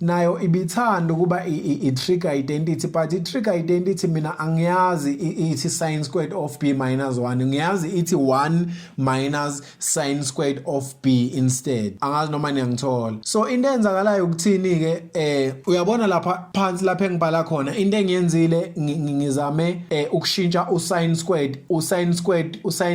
nayo ibithanda ukuba i-trig identity? But i-trig identity mina angiyazi ithi sin squared of b minus 1. Ngiyazi ithi 1 minus sin squared of b instead. Angazi noma niyangithola. So into eyenzakalayo ukuthini ke? Uyabona lapha phansi lapha engibhala khona, into engiyenzile, ngizame ukushintsha usin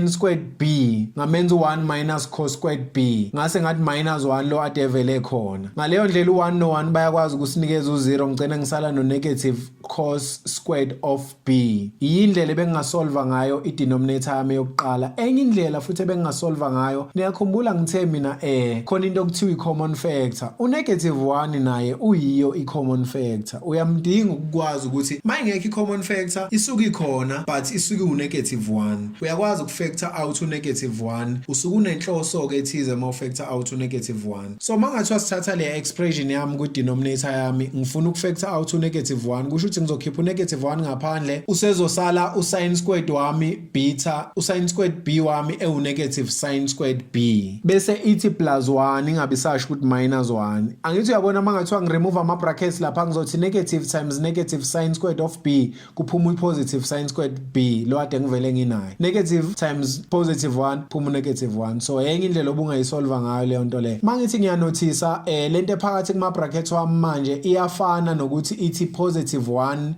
squared b, ngamenza u1 minus cos squared b, ngase ngathi minus 1 lo ade evele khona. Ngaleyo ndlela u1 no1 bayakwazi ukusinikeza u0, ngicela ngisala no negative cos squared of b. Yindlela ebengingasolva ngayo i-denominator yami yokuqala. Enye indlela futhi ebengingasolva ngayo, niyakhumbula ngithe mina khona into okuthiwa i-common factor. U-negative 1 naye uyiyo i-common factor. Uyamdinga ukukwazi ukuthi mayingekho i-common factor, isuke ikhona, but isuke u-negative 1. Uyakwazi ukufactor out u-negative 1. Usuke unenhloso-ke ethize uma ufactor out u-negative 1. So mangathiwa sithatha le expression yami kwi-denominator yami, ngifuna ukufactor out u-negative 1, kusho ukuthi ngizokhipha u-negative 1 ngaphandle, usezosala u-sin squared wami beta, u-sin squared b wami ewu-negative sin squared b, bese ithi plus 1, ingabe sasho ukuthi minus 1. Angithi uyabona, mangathiwa ngiremove ama-brackets lapha, ngizothi negative times negative sin squared of b, kuphuma i-positive sin squared b lo ade ngivele nginayo. Negative times positive 1, phuma u-negative 1. So enye indlela obungayisolva ngayo leyo nto leyo. Mangithi ngiyanothisa, lento ephakathi kuma brackets wami manje iyafana nokuthi ithi positive 1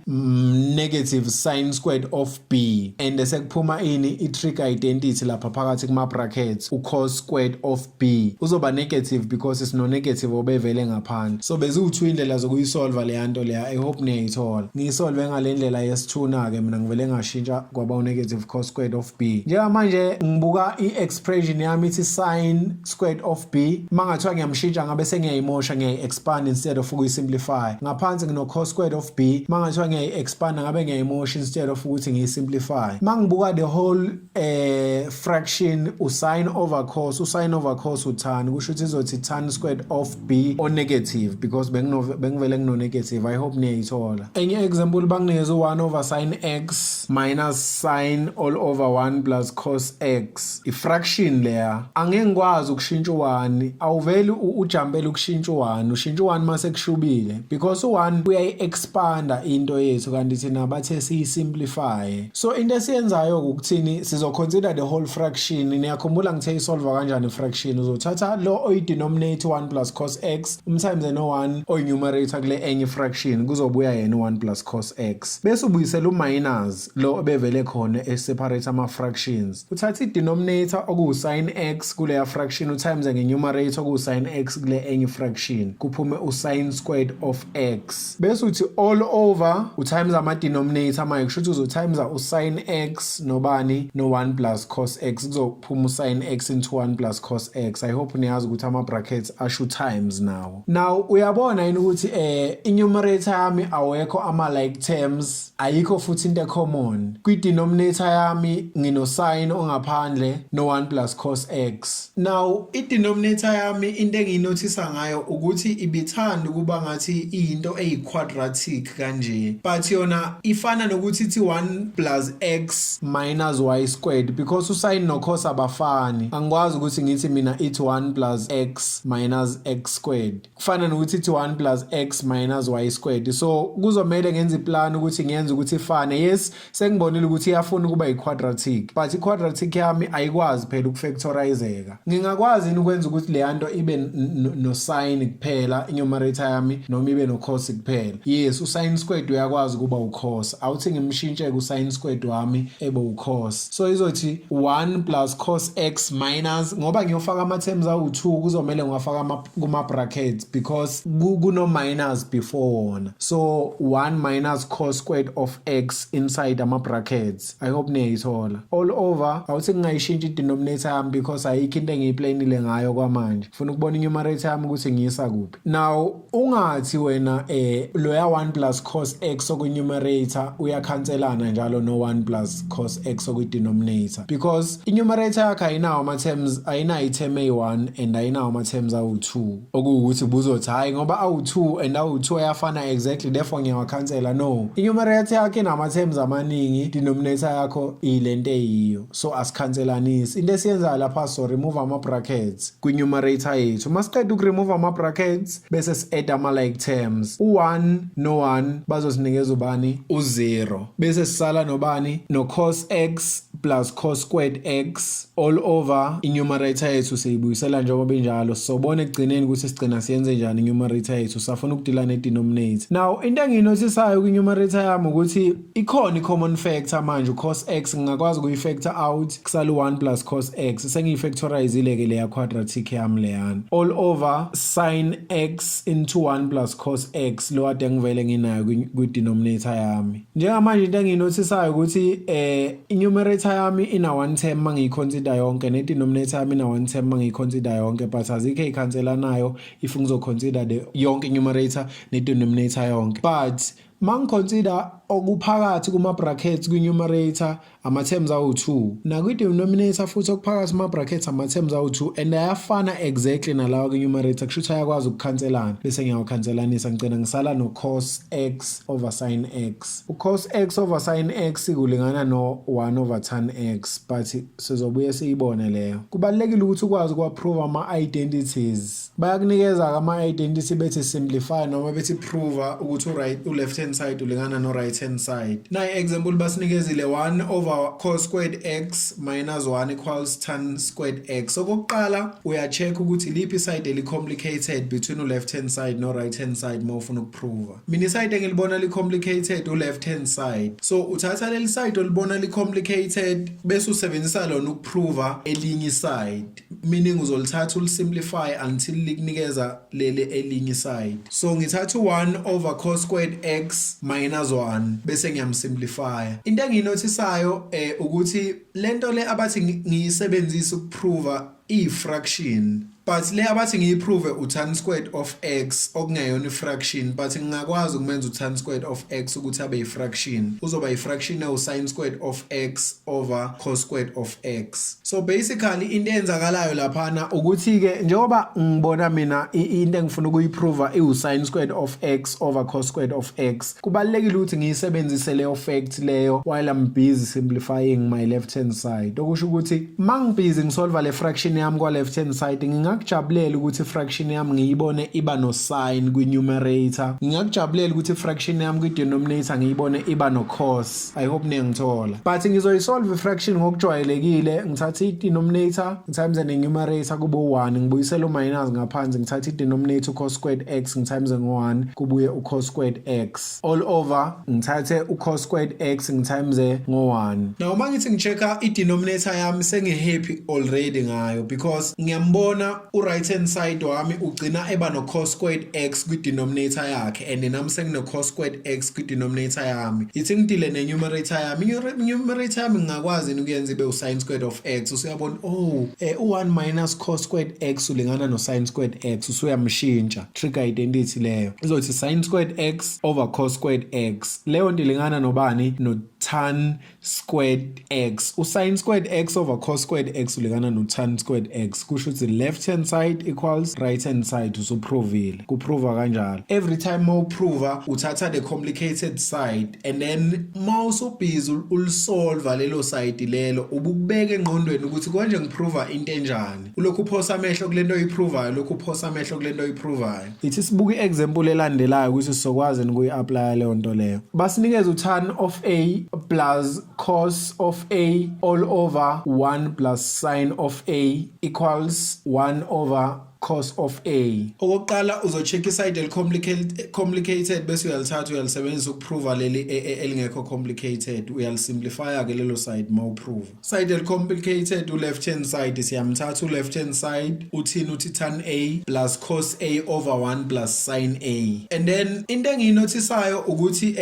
negative sin squared of b, and sekuphuma ini? I-trig identity lapha phakathi kuma brackets, u-cos squared of b uzoba negative because sino negative obevele ngaphandle. So beziwu-two indlela zokuyisolva leya nto leya. I hope niyayithola. Ngiyisolve ngale ndlela yesithuna ke mina, ngivele ngashintsha kwaba u-negative cos squared of b. Njengamanje ngibuka i-expression yami, ithi sin squared of b. Mangathiwa ngiyamshintsha, ngabe sengiyayimosha, ngiyayi-expand instead of ukuyi-simplify. Ngaphansi ngino cos squared of b. Mangathiwa ngiyayi-expand, ngabe ngiyayimosha instead of ukuthi ngiyi-simplify. Mangibuka the whole fraction, usin over cos, usin over cos utan, kusho ukuthi izothi tan squared of b o negative, because bengivele ngino negative. I hope niyayithola. Enye example, banginikeza u1 over sin x minus sin all over 1 plus cos x. I-fraction leya, angeke ngikwazi ukushintsha u1. Awuveli ujumpele ukushintsha u1. Ushintsha u1 mase kushubile, because u1 uyayi-expanda into yethu, kanti thina bathe siyi-simplify. So into esiyenzayo ukuthini? Sizoconsider the whole whole fraction. Niyakhumbula ngithe isolve kanjani fraction? Uzothatha lo oyi-denominator 1 plus cos x, umtimes no-1 oyi-numerator kule enye fraction, kuzobuya yena u-1 plus cos x, bese ubuyisela u-minus lo obevele khona e-separate ama-fractions. Uthatha i-denominator okuwu-sin x kuleya fraction, utimes nge-numerator okuwu-sin x kule enye fraction, kuphume u-sin squared of x, bese uthi all over utimes ama-denominator. Manje kusho ukuthi uzotimes u-sin x nobani? No-1 plus cos x. Kuzophuma u-sin x into 1 plus cos x. I hope niyazi ukuthi ama-brackets asho times now. Now uyabona yini ukuthi i-numerator yami awekho ama-like terms, ayikho futhi into e-common. Kwi-denominator yami ngino-sin ongaphandle no-1 plus cos x. Now i-denominator yami, into engiyinothisa ngayo ukuthi ibithanda ukuba ngathi iyinto eyi-quadratic kanje, but yona ifana nokuthi ithi 1 plus x minus y squared, because usin no-cos abafani. Angikwazi ukuthi ngithi mina ithi 1 plus x minus x squared, kufana nokuthi ithi 1 plus x minus y squared. So kuzomele ngenze iplan ukuthi ngiyenze ukuthi ifane. Yes, sengibonile ukuthi iyafuna ukuba i-quadratic, but i-quadratic yami ayikwazi phela ukufactorizeka. Ngingakwazi yini ukwenza ukuthi leya nto ibe no-sin kuphela i-numerator yami, noma ibe no-cos kuphela? Yes, u-sin squared uyakwazi ukuba u-cos. Awuthi ngimshintshe ku-sin squared wami ebe u-cos. So izothi 1 plus cos x minus, ngoba ngiyofaka ama-terms awu-2, kuzomele ngiwafaka kuma-brackets because kuno-minus before wona. So 1 minus cos squared of x inside ama-brackets. I hope niyayithola. All over, awuthi ngingayishintsha i-denominator yami because ayikho into engiyiplanile ngayo kwamanje. Funa ukubona i-numerator yami ukuthi ngiyisa kuphi. Now ungathi wena loya 1 plus cos x okwi-numerator uyakhanselana njalo no 1 plus cos x okwi-denominator, because i-numerator yakho ayinawo ama-terms, ayinayo i-term eyi-1 and ayinawo ama-terms awu-2, okuwukuthi buzothi hhayi, ngoba awu-2 and awu-2 ayafana exactly, therefore ngiyawakhansela. No, i-numerator yakho inama-terms amaningi, denominator yakho ilento eyiyo, so asikhanselanisi. Into esiyenzayo lapha, so remove ama-brackets kwi-numerator yethu. Uma siqeda ukuremove ama-brackets, bese si-add ama-like terms. U-1 no-1 bazosinikeza ubani? U-0. Bese sisala nobani? No-cos x plus cos squared x all over i-numerator yethu. Siyibuyisela njengoba injalo. Sobona ekugcineni ukuthi sigcina siyenze njani i-numerator yethu. Safuna ukudila ne-denominator. Now into engiyinothisayo kwi-numerator yami ukuthi ikhona i-common factor manje, u-cos x. Ngingakwazi ukuyi-factor out, kusala u-1 plus cos x. Sengiyifactorizile-ke leya quadratic yami leyana, all over sin x into 1 plus cos x, lo kade ngivele nginayo kwi-denominator yami. Njengamanje into engiyinothisayo ukuthi i-numerator yami ina one term mangiyiconsider yonke, ne-denominator yami ina one term mangiyiconsider yonke, but azikho ey'khanselanayo if ngizoconsider the yonke i-numerator ne-denominator yonke. But mangiconsider okuphakathi kuma-brackets kwi-numerator, ama-terms awu-2, nakwi-denominator futhi okuphakathi kuma-brackets, ama-terms awu-2, and ayafana exactly nalawa kwi-numerator. Kusho ukuthi ayakwazi ukukhanselana, bese ngiyawakhanselanisa, ngigcina ngisala no-cos x over sin x. U-cos x over sin x kulingana no-1 over tan x, but sizobuye siyibone leyo. Kubalulekile ukuthi ukwazi ukuwa-prove ama-identities. Bayakunikeza ama-identity, bethi simplify noma bethi prove ukuthi u-right, u-left hand side ulingana no-right hand side. Nayi example basinikezile: 1 over cos squared x minus 1 equals tan squared x. Okokuqala uya-check ukuthi liphi side eli-complicated between u-left hand side no-right hand side uma ufuna ukuprova. Mina iside engilibona li-complicated u-left hand side, so uthatha leli side olibona li-complicated, bese usebenzisa lona ukuprova elinye iside, meaning uzolithatha ulisimplify until likunikeza leli elinye side. So ngithatha u-1 over cos squared x minus 1, bese ngiyamsimplify. Into engiyinothisayo ukuthi lento le abathi ngiyisebenzise ukuprova i-fraction, but le abathi ngiyiprove u-tan squared of x, okungeyona i-fraction, but ngingakwazi ukumenza u-tan squared of x ukuthi abe i-fraction. Uzoba i-fraction ewu-sin squared of x over cos squared of x. So basically into eyenzakalayo laphana ukuthi-ke njengoba ngibona mina into engifuna ukuyiprova iwu-sin squared of x over cos squared of x, kubalulekile ukuthi ngiyisebenzise leyo fact leyo while I'm busy simplifying my left hand side. Okusho ukuthi uma ngibhizi ngisolva le fraction yami kwa left hand side, ngingakuthanda Ngingakujabulela ukuthi fraction yami ngiyibone iba no sin kwi-numerator. Ngingakujabulela ukuthi fraction yami kwi-denominator ngiyibone iba no cos. I hope niyangithola. But ngizoyisolve i-fraction ngokujwayelekile, ngithatha i-denominator times ne-numerator kube u-1, ngibuyisela u-minus ngaphansi, ngithatha i-denominator cos squared x ngitimes ngo-1, kubuye u-cos squared x all over, ngithathe u-cos squared x ngitimes ngo-1. Now uma ngithi ngi-check-a i-denominator yami, sengi-happy already ngayo because ngiyambona u-right hand side wami ugcina eba no-cos squared x kwi-denominator yakhe, and nami sengino-cos squared x kwi-denominator yami. Ithi ngidile ne-numerator yami. I-numerator yami ngingakwazi yini ukuyenza ibe u-sin squared of x? Usuyabona, oh, u-1 minus cos squared x ulingana no-sin squared x. Usuyamshintsha, trig identity leyo izothi sin squared x over cos squared x. Leyo nto ilingana nobani? No-tan squared x. U-sin squared x over cos squared x ulingana no-tan squared x. Kusho ukuthi left hand side equals right hand side. Usuprovile. Kuprova kanjalo. Every time mawuprova, uthatha the complicated side, and then mawusubhizi ulisolva lelo side lelo, ubukubeka engqondweni ukuthi konje ngiprova into enjani. Ulokhu uphosa amehlo kulento oyiprovayo, lokhu uphosa amehlo kulento oyiprovayo. Ithi sibuke i-example elandelayo ukuthi sizokwazi ukuyi-applya leyo nto leyo. Basinikeza u-tan of A plus cos of A all over 1 plus sin of A equals 1 over cos of A. Okokuqala uzocheck iside eli-complicated complicated, bese uyalithatha uyalisebenzisa ukuprova leli elingekho complicated. Uyalisimplifya ke lelo side mawuprova. Side eli-complicated, u-left hand side, siyamthatha u-left hand side. Uthini? Uthi tan A plus cos A over 1 plus sin A. And then into engiyinothisayo ukuthi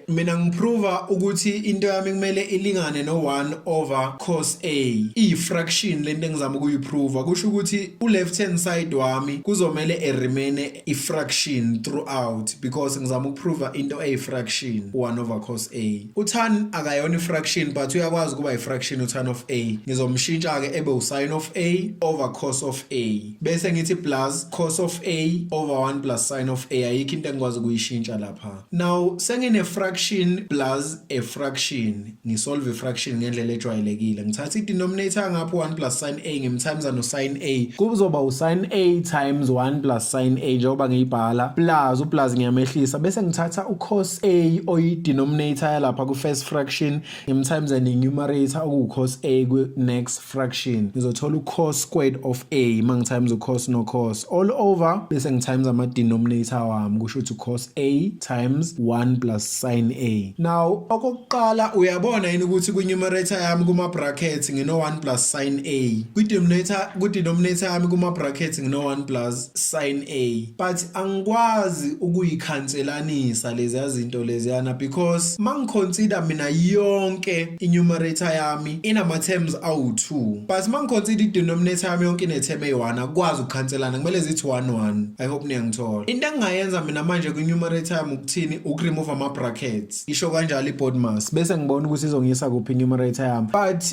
mina ngiprova ukuthi into yami kumele ilingane no 1 over cos A. Iyi-fraction lento engizama ukuyiprova. Kusho ukuthi u-left hand side wami kuzomele e-remain i-fraction throughout because ngizama ukuprova into eyi-fraction, 1 over cos A. Utan akayona i-fraction, but uyakwazi ukuba i-fraction utan of A. Ngizomshintsha ke ebe usin of A over cos of A, bese ngithi plus cos of A over 1 plus sin of A. Ayikho into engikwazi ukuyishintsha lapha. Now sengine fraction plus a fraction, ngisolve i-fraction ngendlela ejwayelekile. Ngithatha i-denominator ngapho, 1 plus sin A, ngimtimes no sin A, kuzoba usin A times 1 plus sin A njengoba ngiyibhala, plus uplus ngiyamehlisa, bese ngithatha ucos A oyi-denominator yalapha ku-first fraction, ngimtimes ne-numerator okuwu-cos A kwi-next fraction. Ngizothola u-cos squared of A uma ngitimes u-cos no-cos all over, bese ngitimes ama-denominator wami. Kusho ukuthi cos A times 1 plus sin A. Now okokuqala, uyabona yini ukuthi kwi-numerator yami kuma-brackets ngino-1 plus sin A, kwi-denominator yami kuma-brackets ngino-1 plus sin A, but angikwazi ukuyikhanselanisa leziya zinto leziyana because mangiconsider mina yonke i-numerator yami inama-terms awu-2, but mangiconsider i-denominator yami yonke ine-term eyi-1. Akukwazi ukukhanselana, kumele zithi 1 1. I hope niyangithola. Into engingayenza mina manje kwi-numerator yami ukuthini? Ukuremove ama-brackets, isho kanjalo i-BODMAS, bese ngibona ukuthi izongiyisa kuphi i-numerator yami. But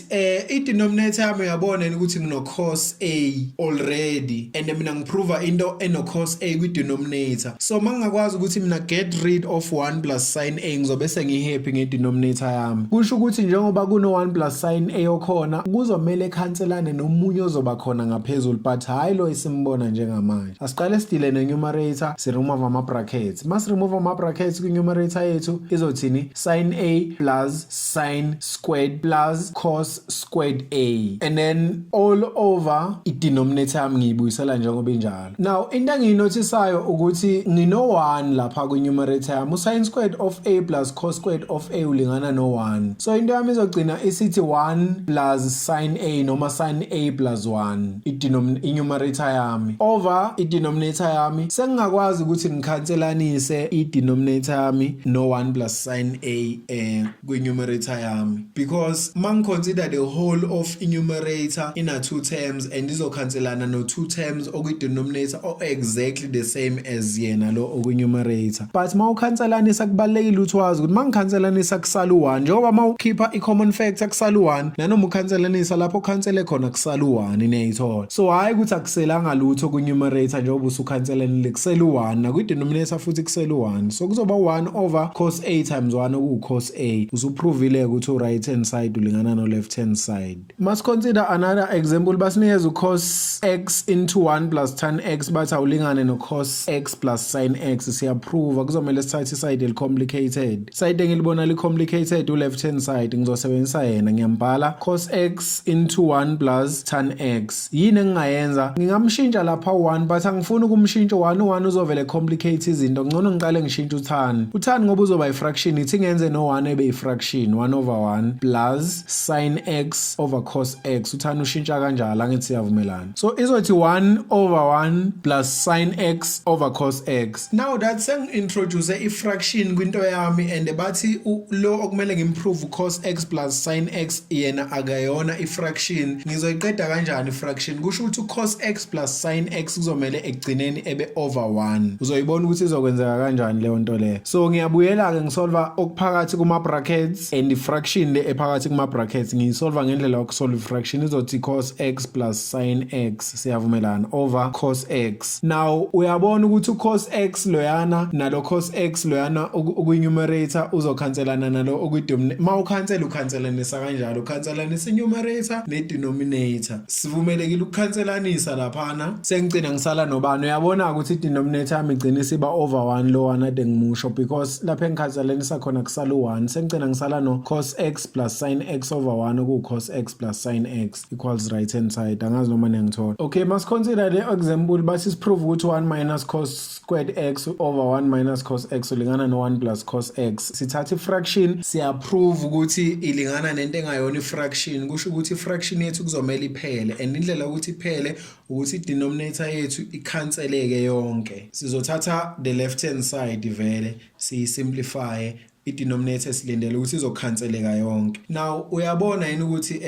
i-denominator yami, uyabona yini ukuthi ngino-cos A already, and mina ngiprova into eno-cos A kwi-denominator? So mangingakwazi ukuthi mina get rid of 1 plus sin A, ngizobe sengihappy nge-denominator yami. Kusho ukuthi njengoba kuno-1 plus sin A okhona, kuzomele ekhanselane nomunye ozoba khona ngaphezulu, but hhayi lo esimbona njengamanje. Asiqale sidile ne-numerator, si-remove ama-brackets. Masi-remove ama-brackets kwi-numerator yethu, izothini? Sin A plus sin squared plus cos squared A, and then all over i-denominator yami ngiyibuyisela njengoba injalo. Now into engiyinothisayo ukuthi ngino-1 lapha kwi-numerator yami. U-sin squared of A plus cos squared of A ulingana no-1, so into yami izogcina isithi 1 plus sin A noma sin A plus 1, i-numerator yami over i-denominator yami. Sengingakwazi ukuthi ngikhanselanise i-denominator yami no-1 plus sin A kwi-numerator yami because mangiconsider the whole of i-numerator ina two terms and izokhanselana no two terms okwi-denominator o exactly the same as yena lo okwi-numerator. But mawukhanselanisa, kubalulekile ukuthi wazi ukuthi mangikhanselanisa kusala u-1. Njengoba mawukhipha i-common factor kusala u-1, nanoma ukhanselanisa, lapho ukhansele khona kusala u-1. Niyayithola? So hhayi ukuthi akuselanga lutho kwi-numerator njengoba usukhanselanile, kusela u-1, nakwi-denominator futhi kusela u-1. So kuzoba 1 over cos A times 1, okuwu-cos A. Usuprovile ukuthi u-right hand side ulingana no-left hand side. Must consider another example. Basinikeza u-cos x into 1 plus tan x bathi awulingane no cos x plus sin x. Siyaprova, kuzomele sithathe iside eli-complicated. Side engilibona li-complicated u-left hand side, ngizosebenzisa yena. Ngiyambhala cos x into 1 plus tan x. Yini engingayenza? Ngingamshintsha lapha 1, but angifuni ukumshintsha 1. U-1 uzovele complicate izinto. Ngcono ngiqale ngishintshe u-tan, u-tan ngoba uzoba i-fraction. Ithi ngenze no-1 ebe i-fraction, 1 over 1 plus sin x over cos x. U-tan ushintsha kanjalo, angithi siyavumelana? So izothi 1 over 1 plus sin x over cos x. Now that sengi-introduce i-fraction kwinto yami and bathi lo okumele ngimprove, cos x plus sin x, yena akayona i-fraction, ngizoyiqeda kanjani i-fraction? Kusho ukuthi cos x plus sin x kuzomele ekugcineni ebe over 1. Uzoyibona ukuthi izokwenzeka kanjani leyo nto leyo. So ngiyabuyela-ke, ngisolva okuphakathi kuma-brackets and i-fraction le ephakathi kuma-brackets ngiyisolva ngendlela yokusolve i-fraction. Izothi cos x plus sin x, siyavumelana, over cos x. Now uyabona ukuthi u-cos x loyana nalo cos x loyana okwi-numerator uzokhanselana nalo okwi-denominator. Ma ukhansela, ukhanselanisa kanjalo, ukhanselanisa i-numerator ne-denominator. Sivumelekile ukukhanselanisa laphana. Sengigcina ngisala nobani? Uyabona ukuthi i-denominator yami igcina isiba over 1, lo 1 ade ngimusho, because lapha engikhanselanisa khona kusala u-1. Sengigcina ngisala no cos x plus sin x over 1, okuwu-cos x plus sin x, equals right hand side. Angazi noma niyangithola. Okay, masiconsider le example. Bathi siprove ukuthi 1 minus cos squared x over 1 minus cos x ulingana no-1 plus cos x. Sithatha i-fraction, siyaprove ukuthi ilingana nento engayona i-fraction. Kusho ukuthi i-fraction yethu kuzomele iphele, and indlela yokuthi iphele ukuthi i-denominator yethu ikhanseleke yonke. Sizothatha the left hand side vele, siyisimplify i-denominator, silindele ukuthi izokhanseleka yonke. Now uyabona yini ukuthi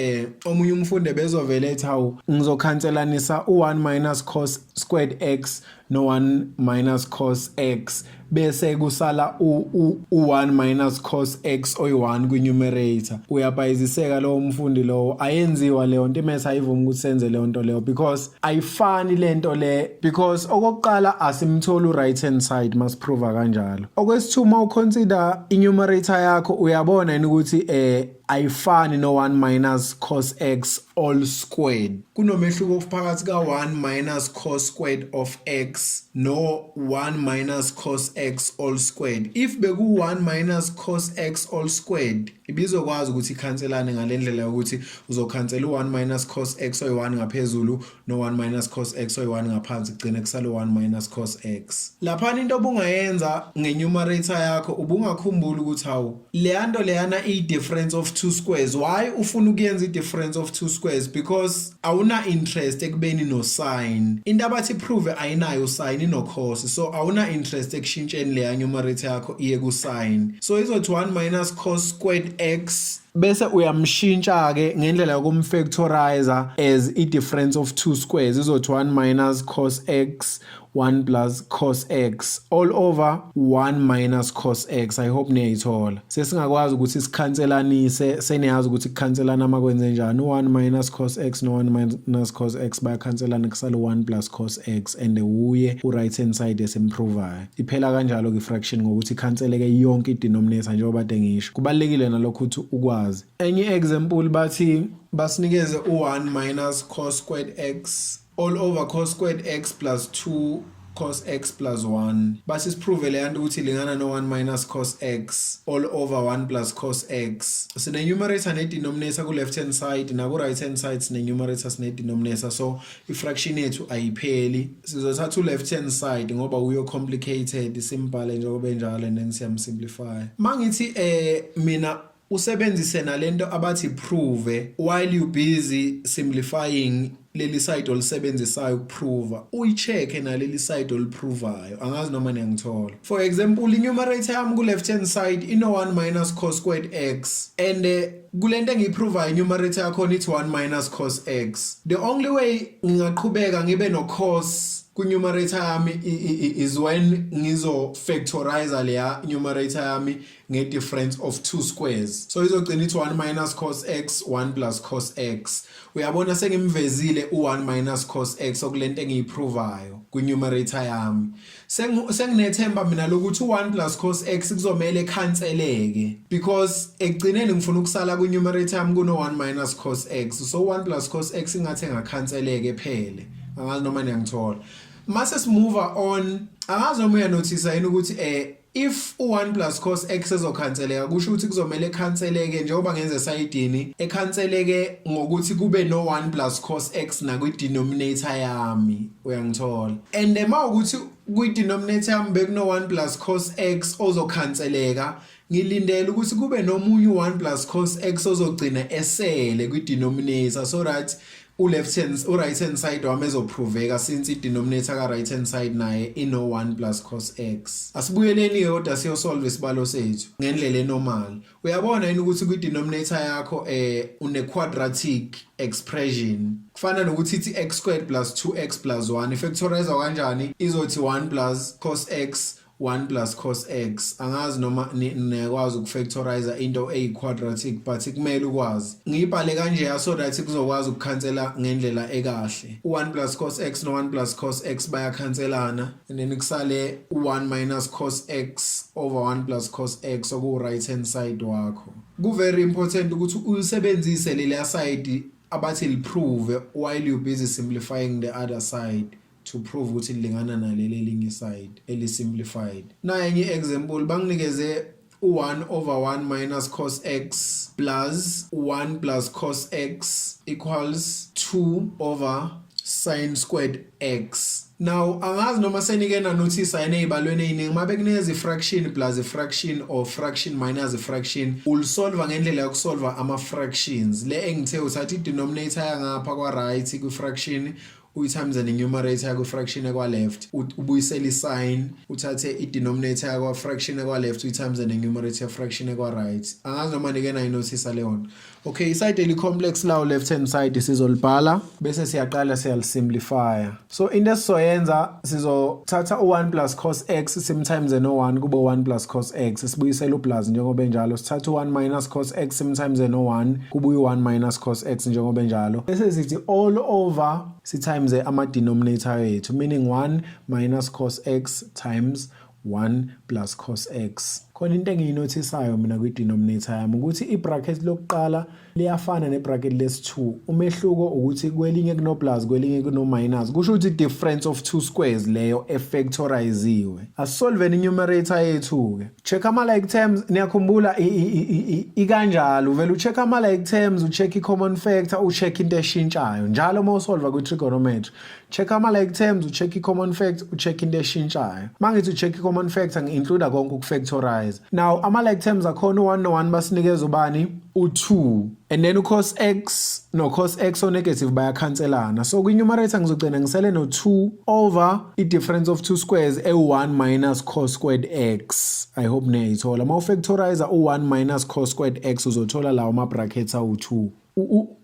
omunye umfundi bezovele ethi, "Hawu, ngizokhanselanisa u1 minus cos squared x no1 minus cos x, bese kusala u1 minus cos x oyi1 kwi-numerator." Uyabhayiziseka lowo mfundi lowo. Ayenziwa leyo nto, i-maths ayivumi ukuthi senze leyo nto leyo, because ayifani lento le, because okokuqala asimtholi u-right hand side masiprova kanjalo. Okwesithu, uma uconsider i-numerator yakho, uyabona yini ukuthi ayifani no 1 minus cos x all squared? Kunomehluko phakathi ka 1 minus cos squared of x no 1 minus cos x all squared. If beku 1 minus cos x all squared, ibizokwazi ukuthi ikhanselane ngalendlela yokuthi uzokhansela u1 minus cos x oyi1 ngaphezulu no1 minus cos x oyi1 ngaphansi, kugcine kusala u1 minus cos x. Laphana into obungayenza ngenumerator yakho, ubungakhumbula ukuthi, hawu, leya nto leyana i-difference of two squares. Why ufuna ukuyenza i-difference of two squares? Because awuna interest ekubeni no sign. Into abathi prove ayinayo sign, ino cos, so awuna interest ekushintsheni leya numerator yakho iye ku sign. So izothi 1 minus cos squared x, bese uyamshintsha ke ngendlela yokumfactorize as i difference of two squares. Izothi 1 minus cos x 1 plus cos x all over 1 minus cos x. I hope niyayithola. Sesingakwazi ukuthi sikhanselanise. Seniyazi ukuthi kukhanselana makwenze njani. U1 minus cos x no 1 minus cos x bayakhanselana, kusala 1 plus cos x, and uye u-right hand side esimprovayo. Iphela kanjalo ke fraction ngokuthi ikhanseleke yonke i-denominator, njengoba kade ngisho. Kubalulekile nalokho ukuthi ukwazi. Enye example, bathi basinikeze u1 minus cos squared x all over cos squared x plus 2 cos x plus 1. Basi siprove le nto ukuthi ilingana no 1 minus cos x all over 1 plus cos x. Sine numerator ne denominator ku left hand side, na ku right hand side sine numerator, sine denominator, so ifraction yethu ayipheli. Sizothatha u left hand side ngoba uyo complicated, simbhale njengoba enjalo and then siyamsimplify. Mangithi mina usebenzise nalento abathi prove while you busy simplifying leli side olisebenzisayo ukuprova, uyicheck naleli side oliprovayo. Angazi noma niyangithola. For example, i-numerator yami ku left hand side ino 1 minus cos squared x, and kulento engiyiprovayo i-numerator yakhona ithi 1 minus cos x. The only way ngingaqhubeka ngibe no cos ku-numerator yami is when ngizo factorize leya numerator yami nge-difference of two squares. So izogcina ithi 1 minus cos x 1 plus cos x. Uyabona, sengimvezile u1 minus cos x okulento engiyiprovayo kwi-numerator yami. Senginethemba mina lokuthi u1 plus cos x kuzomela ekhanseleke, because ekugcineni ngifuna ukusala kwi-numerator yami kuno 1 minus cos x. So 1 plus cos x ingathi engakhanseleke phele. Angazi noma niyangithola. Mase simove on, angazi noma uyanothisa yini ukuthi if u1 plus cos x ezokhanseleka, kusho ukuthi kuzomela ekhanseleke njengoba ngenze esayidini, ekhanseleke ngokuthi kube no 1 plus cos x nakwi denominator yami, uyangithola? And uma ukuthi kwi denominator yami bekuno 1 plus cos x ozokhanseleka, ngilindele ukuthi kube nomunye u1 plus cos x ozogcina esele kwi denominator, so that u-left hand, u-right hand side wami ezoproveka, since i-denominator ka-right hand side naye ino-1 plus cos x. Asibuyeleni-ke kodwa siyosolve isibalo sethu ngendlela enormal. Uyabona yini ukuthi kwi-denominator yakho une-quadratic expression? Kufana nokuthi ithi x squared plus 2x plus 1, ifactorize kanjani? Izothi 1 plus cos x, 1 plus cos x. Angazi noma niyakwazi ukufactorize into eyi-quadratic, but kumele ukwazi. Ngiyibhale kanje so that kuzokwazi ukukhansela ngendlela ekahle. U-1 plus cos x no-1 plus cos x bayakhanselana, and then kusale u-1 minus cos x over 1 plus cos x, oku-right hand side wakho. Ku-very important ukuthi ulisebenzise leliya side abathi liprove while you busy simplifying the other side, to prove ukuthi lilingana naleli elinye side elisimplified. Naye enye example, banginikeze u1 over 1 minus cos x plus 1 plus cos x equals 2 over sin squared x. Now angazi noma senike na notice yini ezibalweni eziningi, mabe kunikeza i-fraction plus i-fraction or fraction minus i-fraction, ulisolve ngendlela yokusolve ama fractions le engithe uthatha i-denominator yangapha kwa right kwi-fraction, uyitimes ne-numerator yakwi-fraction ekwa-left, ubuyisele i-sign, uthathe i-denominator yakwa-fraction ekwa-left, uyitimes ne-numerator ye-fraction ekwa-right. Angazi noma nike nayinothisa leyo nto. Okay, iside eli-complex lawo left hand side sizolibhala, bese siyaqala siyalisimplifya. So into esizoyenza, sizothatha u-1 plus cos x, simtimes no-1, kube 1 plus cos x, sibuyisele uplus njengoba enjalo. Sithatha u-1 minus cos x, simtimes no-1, kubuye u-1 minus cos x njengoba enjalo, bese sithi all over sitimes ama-denominator ethu, meaning 1 minus cos x times 1 plus cos x. Khona into engiyinothisayo mina kwi-denominator yami, ukuthi i-bracket lokuqala liyafana ne-bracket lesi-2. Umehluko ukuthi kwelinye kuno-plus, kwelinye kuno-minus. Kusho ukuthi difference of two squares leyo efactoriziwe. Asisolveni i-numerator yethu-ke. Check ama-like terms. Niyakhumbula ikanjalo, uvele ucheck ama-like terms, ucheck i-common factor, ucheck into eshintshayo. Njalo uma usolva kwi-trigonometry, check ama-like terms, ucheck i-common factor, ucheck into eshintshayo. Uma ngithi ucheck i-common factor, ngi-include konke ukufactorize. Now ama-like terms akhona, u-1 no-1 basinikeza ubani? U-2. And then u-cos x no-cos x o-negative bayakhanselana, so kwi-numerator ngizogcina ngisele no-2 over i-difference of two squares ewu-1 minus cos squared x. I hope niyayithola. Uma ufactorize u-1 minus cos squared x, uzothola lawo ma-brackets awu-2.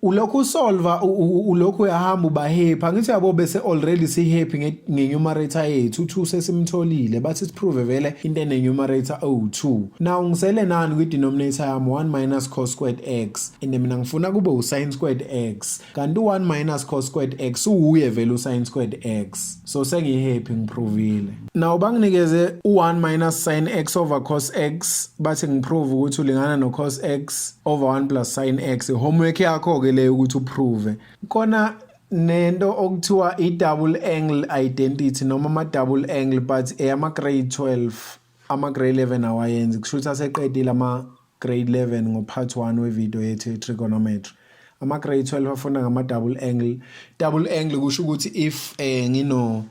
Ulokhu usolva, ulokhu uyahamba uba happy. Angithi yabo, bese already si happy nge-numerator yethu, u2 sesimtholile. Bathi siprove vele into ene-numerator owu2. Now ngisele nani kwi-denominator yami? 1 minus cos squared x, and mina ngifuna kube u-sin squared x, kanti u-1 minus cos squared x uwuye vele u-sin squared x. So sengihappy, ngiprovile. Now banginikeze u-1 minus sin x over cos x, bathi ngiprove ukuthi ulingana no-cos x over 1 plus sin x. Homework yakho-ke leyo ukuthi uprove. Kona nento okuthiwa i-double angle identity noma ama-double angle, but eyama-grade 12, ama-grade 11 awayenzi. Kusho ukuthi aseqedile ama-grade 11 ngo-part 1 wevideo yethu ye-trigonometry. Ama-grade 12 afunda ngama-double angle. Double angle kusho ukuthi if ngino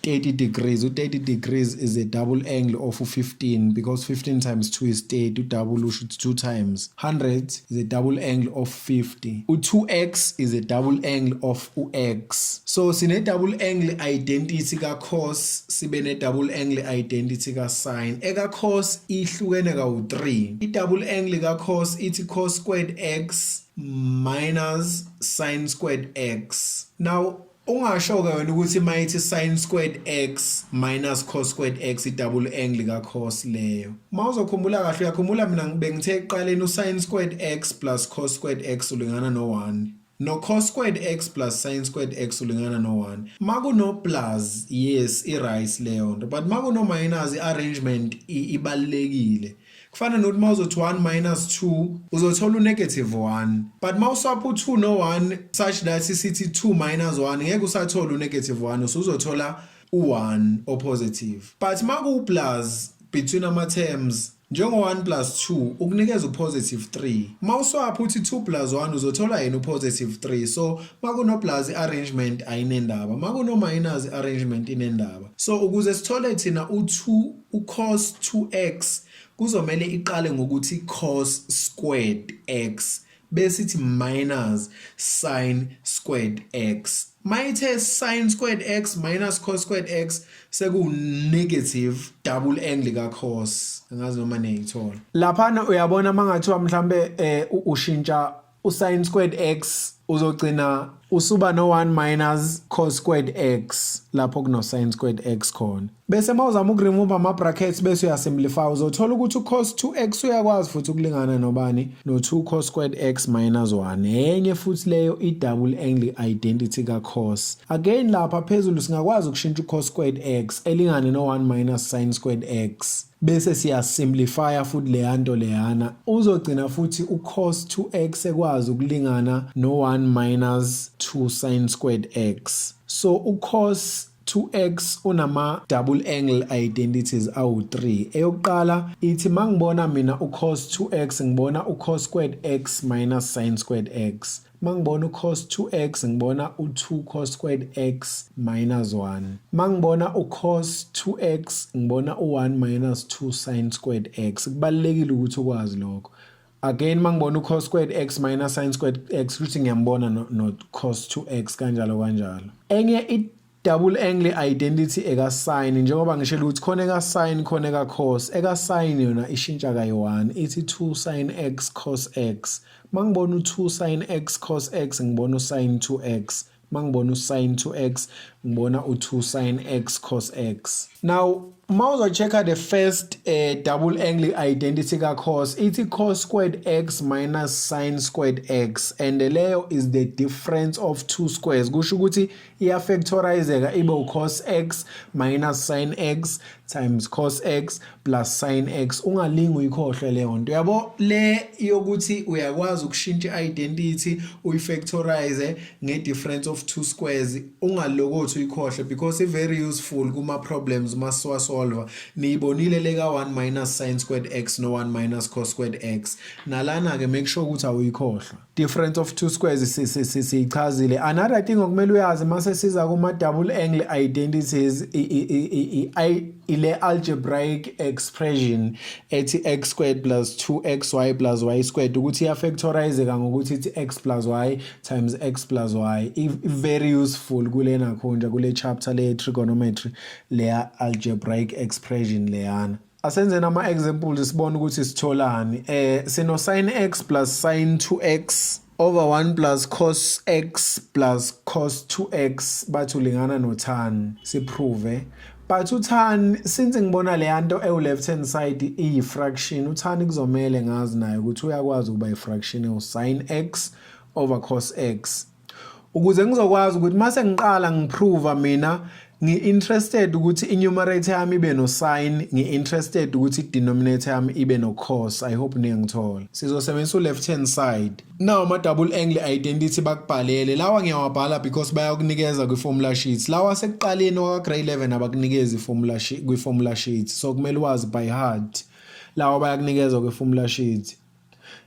30 degrees, u-30 degrees is a double angle of 15, because 15 times 2 is 30, u-double usho ukuthi 2 times. 100 is a double angle of 50. U-2x is a double angle of u-x. So sine double angle identity ka-cos, sibe ne double angle identity ka-sin. Eka-cos ihlukene kawu-3. I-double angle ka-cos ithi cos squared x minus sin squared x. Now ungasho-ke wena ukuthi mayithi sin squared x minus cos squared x, i-double angle ka-cos leyo. Uma uzokhumbula kahle, uyakhumbula mina bengithe ekuqaleni u-sin squared x plus cos squared x ulingana no-1, no cos squared x plus sin squared x ulingana no-1. Makuno plus, yes, i-right leyo nto, but makuno minus, i-arrangement ibalulekile. Kufana nokuthi uma uzothi 1 minus 2 uzothola u-negative 1, but uma uswapha u-2 no-1 such that sithi 2 minus 1, ngeke usathola u-negative 1, usuzothola u-1 o-positive. But uma kuwu-plus between ama-terms, njengo-1 plus 2 ukunikeza u-positive 3, uma uswapha uthi 2 plus 1 uzothola yena u-positive 3. So makuno-plus, i-arrangement ayinendaba, makuno-minus, i-arrangement inendaba. So ukuze sithole thina u-2, u-cos 2x kuzomele iqale ngokuthi cos squared x, bese ithi minus sin squared x. Mayithe sin squared x minus cos squared x, seku negative double angle ka cos. Angazi noma niyayithola laphana. Uyabona, mangathiwa mhlambe ushintsha usin squared x, uzogcina usuba no 1 minus cos squared x lapho kuno sin squared x khona. Bese mawuzama ukuremove ama brackets bese uyasimplify, uzothola ukuthi ucos 2x uyakwazi futhi ukulingana nobani? No 2 cos squared x minus 1. Enye futhi leyo i double angle identity ka cos. Again, lapha phezulu singakwazi ukushintsha ucos squared x elingane no 1 minus sin squared x, bese siyasimplifya futhi leya nto leyana. Uzogcina futhi ucos 2x ekwazi ukulingana no-1 minus 2 sin squared x. So ucos 2x unama double angle identities awu-3. Eyokuqala ithi mangibona mina ucos 2x, ngibona ucos squared x minus sin squared x. Mangibona ucos 2x, ngibona u2 cos squared x minus 1. Mangibona ucos 2x, ngibona u1 minus 2 sin squared x. Kubalulekile ukuthi ukwazi lokho. Again, mangibona ucos squared x minus sin squared x, futhi ngiyambona no cos 2x, kanjalo kanjalo. Enye i double angle identity eka sin, njengoba ngishilo ukuthi khona eka sin, khona eka cos. Eka sin yona ishintsha kayi-1, ithi 2 sin x cos x. Mangibona u2 sin x cos x, ngibona usin 2x. Mangibona usin 2x, ngibona u2 sin x cos x. Now uma uzo-check-a the first double angle identity ka-cos, ithi cos squared x minus sin squared x, and leyo is the difference of two squares. Kusho ukuthi iyafactorizeka ibe u-cos x minus sin x times cos x plus sin x. Ungalingi uyikhohlwe leyo nto, yabo, le yokuthi uyakwazi ukushintsha i-identity uyifactorize nge-difference of two squares. Ungalokothi uyikhohlwe because i-very useful kuma-problems uma siwasolva. Niyibonile le ka-1 minus sin squared x no-1 minus cos squared x. Nalana-ke, make sure ukuthi awuyikhohlwa difference of two squares, siyichazile. Another thing okumele uyazi mase siza kuma-double angle identities, ile algebraic expression ethi x squared plus 2xy plus y squared, ukuthi iyafactorizeka ngokuthi ithi x plus y times x plus y. Very useful kulena khonja kule chapter le trigonometry, leya algebraic expression leyana. Asenze nama examples sibone ukuthi sitholani. Sino sin x plus sin 2x over 1 plus cos x plus cos 2x, bathi ulingana no tan. Siprove, but utan, since ngibona le yanto ewu left hand side iyi fraction, utan kuzomela ngazi nayo ukuthi uyakwazi ukuba i fraction ewu sin x over cos x, ukuze ngizokwazi ukuthi mase ngiqala ngiprova mina ngi-interested ukuthi i-numerator yami ibe no-sin, ngi-interested ukuthi i-denominator yami ibe no-cos. I hope niyangithola. Sizosebenzisa u-left hand side. Now ama-double angle identity bakubhalele lawa, ngiyawabhala because bayakunikeza kwi-formula sheets. Lawa sekuqaleni waka-grade 11 abakunikezi i-formula sheet kwi-formula sheet, so kumele wazi by heart. Lawa bayakunikeza kwi-formula sheet.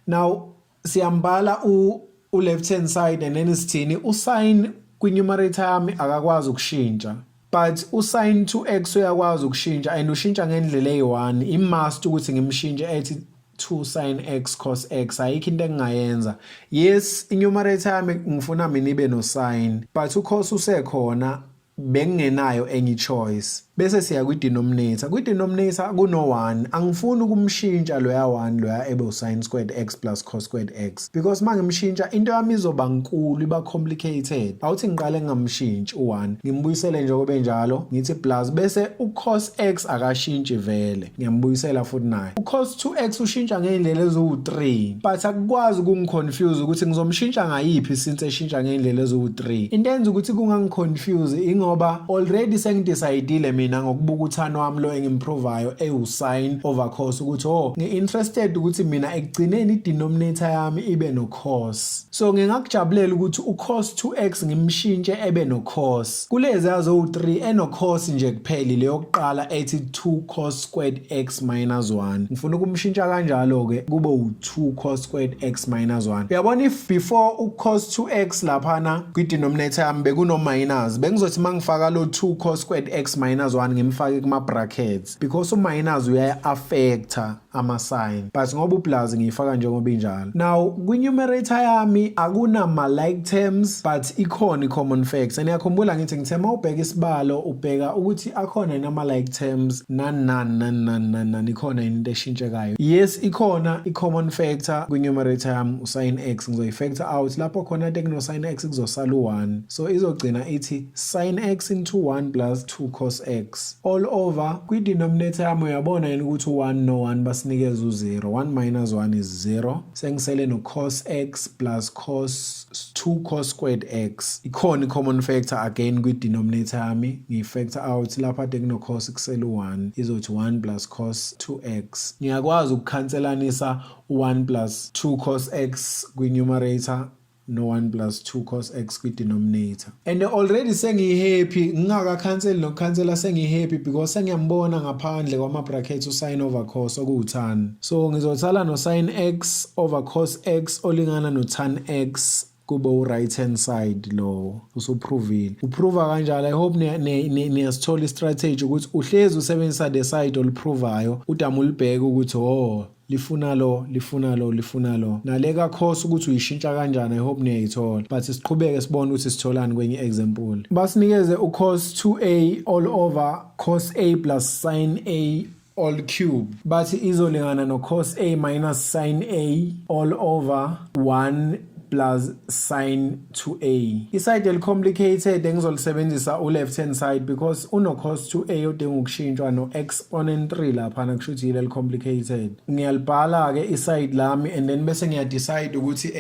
Now siyambhala u-left hand side and then sithini? Usin kwi-numerator yami akakwazi ukushintsha, but usin 2x uyakwazi ukushintsha, and ushintsha ngendlela eyi-1. I-must ukuthi ngimshintshe ethi 2 sin x cos x, ayikho into engingayenza. Yes, i-numerator yami ngifuna mina ibe no sin, but ucos usekhona, bengingenayo enye choice. Bese siya kwi-denominator. Kwi-denominator kuno-1, angifuni ukumshintsha loya 1 loya ebe u-sin squared x plus cos squared x, because uma ngimshintsha into yami izoba nkulu, iba complicated. Awuthi ngiqale ngingamshintshi u-1, ngimbuyisele njengoba enjalo, ngithi plus, bese u-cos x akashintshi vele, ngiyambuyisela futhi naye. U-cos 2x ushintsha ngey'ndlela eziwu-3, but akukwazi ukungiconfuse ukuthi ngizomshintsha ngayiphi since eshintsha ngey'ndlela eziwu-3. Into enza ukuthi kungangiconfuse ingoba already sengidecidile mina. Mina ngokubuka u-tan wami lo engimprovayo ewu-sin over cos, ukuthi oh, ngi-interested ukuthi mina ekugcineni i-denominator yami ibe no-cos. So ngingakujabulela ukuthi u-cos 2x ngimshintshe ebe no-cos. Kulezi azowu-3 eno-cos nje kuphela, le yokuqala ethi 2 cos squared x minus 1, ngifuna ukumshintsha kanjalo-ke kube u-2 cos squared x minus 1. Uyabona, if before u-cos 2x laphana kwi-denominator yami bekuno-minus, bengizothi uma ngifaka lo 2 cos squared x minus 1 ngimfake kuma-brackets, because u-minus uyaya-affecta ama-sign, but ngoba u-plus ngiyifaka njengoba injalo. Now kwi-numerator yami akunama-like terms, but ikhona i-common factor. Niyakhumbula ngithi ngithe uma ubheka isibalo ubheka ukuthi akhona yini ama-like terms, nani nani nani nani nani nani, ikhona yini into eshintshekayo. Yes, ikhona i-common factor kwi-numerator yami, u-sin x. Ngizoyi-factor out lapho khona ade kuno-sin x, kuzosala u-1. So izogcina ithi sin x into 1 plus 2 cos x all over kwi-denominator yami. Uyabona yini ukuthi u-1 no-1 basinikeza u-0? 1 minus 1 is 0. Sengisele no-cos x plus cos 2 cos squared x. Ikhona i-common factor again kwi-denominator yami, ngiyi-factor out lapha ade kuno-cos, kusele u-1, izothi 1 plus cos 2x. Ngiyakwazi ukukhanselanisa u-1 plus 2 cos x kwi-numerator no-1 plus 2 cos x kwi-denominator, and already sengiyi-happy ngingakakhanseli nokukhansela. Sengiyi-happy because sengiyambona ngaphandle kwama-brackets u-sin over cos okuwu-tan. So ngizothala no-sin x over cos x olingana no-tan x, kube u-right hand side lo usuprovile. Uprova kanjalo. I hope niyasithola i-strategy ukuthi uhlezi usebenzisa the side oluprovayo, udama ulibheke ukuthi oh, lifuna lo, lifuna lo, lifuna lo, nale ka-cos ukuthi uyishintsha kanjani. I hope niyayithola, but siqhubeke sibone ukuthi sitholani kwenye example. Basinikeze u-cos 2a all over cos a plus sin a all cube. Bathi izolingana no-cos a minus sin a all over 1 plus sin 2a. I-side eli-complicated engizolisebenzisa u-left hand side, because uno-cos 2a odinga ukushintshwa no-exponent 3 laphana, kusho ukuthi yile eli-complicated. Ngiyalibhala-ke i-side lami and then bese ngiya-decide ukuthi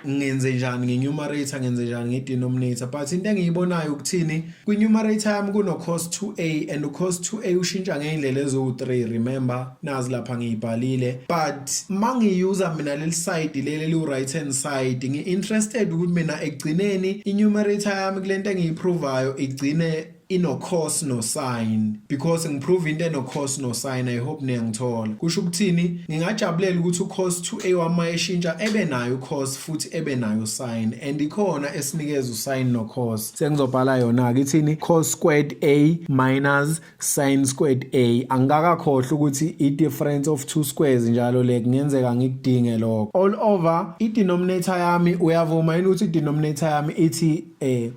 ngenze njani nge-numerator, ngenze njani nge-denominator. But into engiyibonayo ukuthini, kwi-numerator yami kuno-cos 2a, and u-cos 2a ushintsha ngey'ndlela eziwu-3. Remember, nazi lapha ngiyibhalile, but mangiyuza mina leli side leli eliwu-right hand side, ngi-interested ukuthi mina ekugcineni i-numerator yami kulento engiyiprovayo igcine ino-cos no-sin, because ngiprove into eno-cos no-sin. I hope niyangithola. Kusho ukuthini? Ngingajabulela ukuthi u-cos 2a wami eshintsha ebe nayo u-cos futhi ebe nayo sin, and ikhona esinikeza u-sin no-cos. Sengizobhala yona-ke, ithini? Cos squared a minus sin squared a. Angikakakhohlwa ukuthi i-difference of two squares njalo le kungenzeka ngikudinge lokho. All over i-denominator yami. Uyavuma yini ukuthi i-denominator yami ithi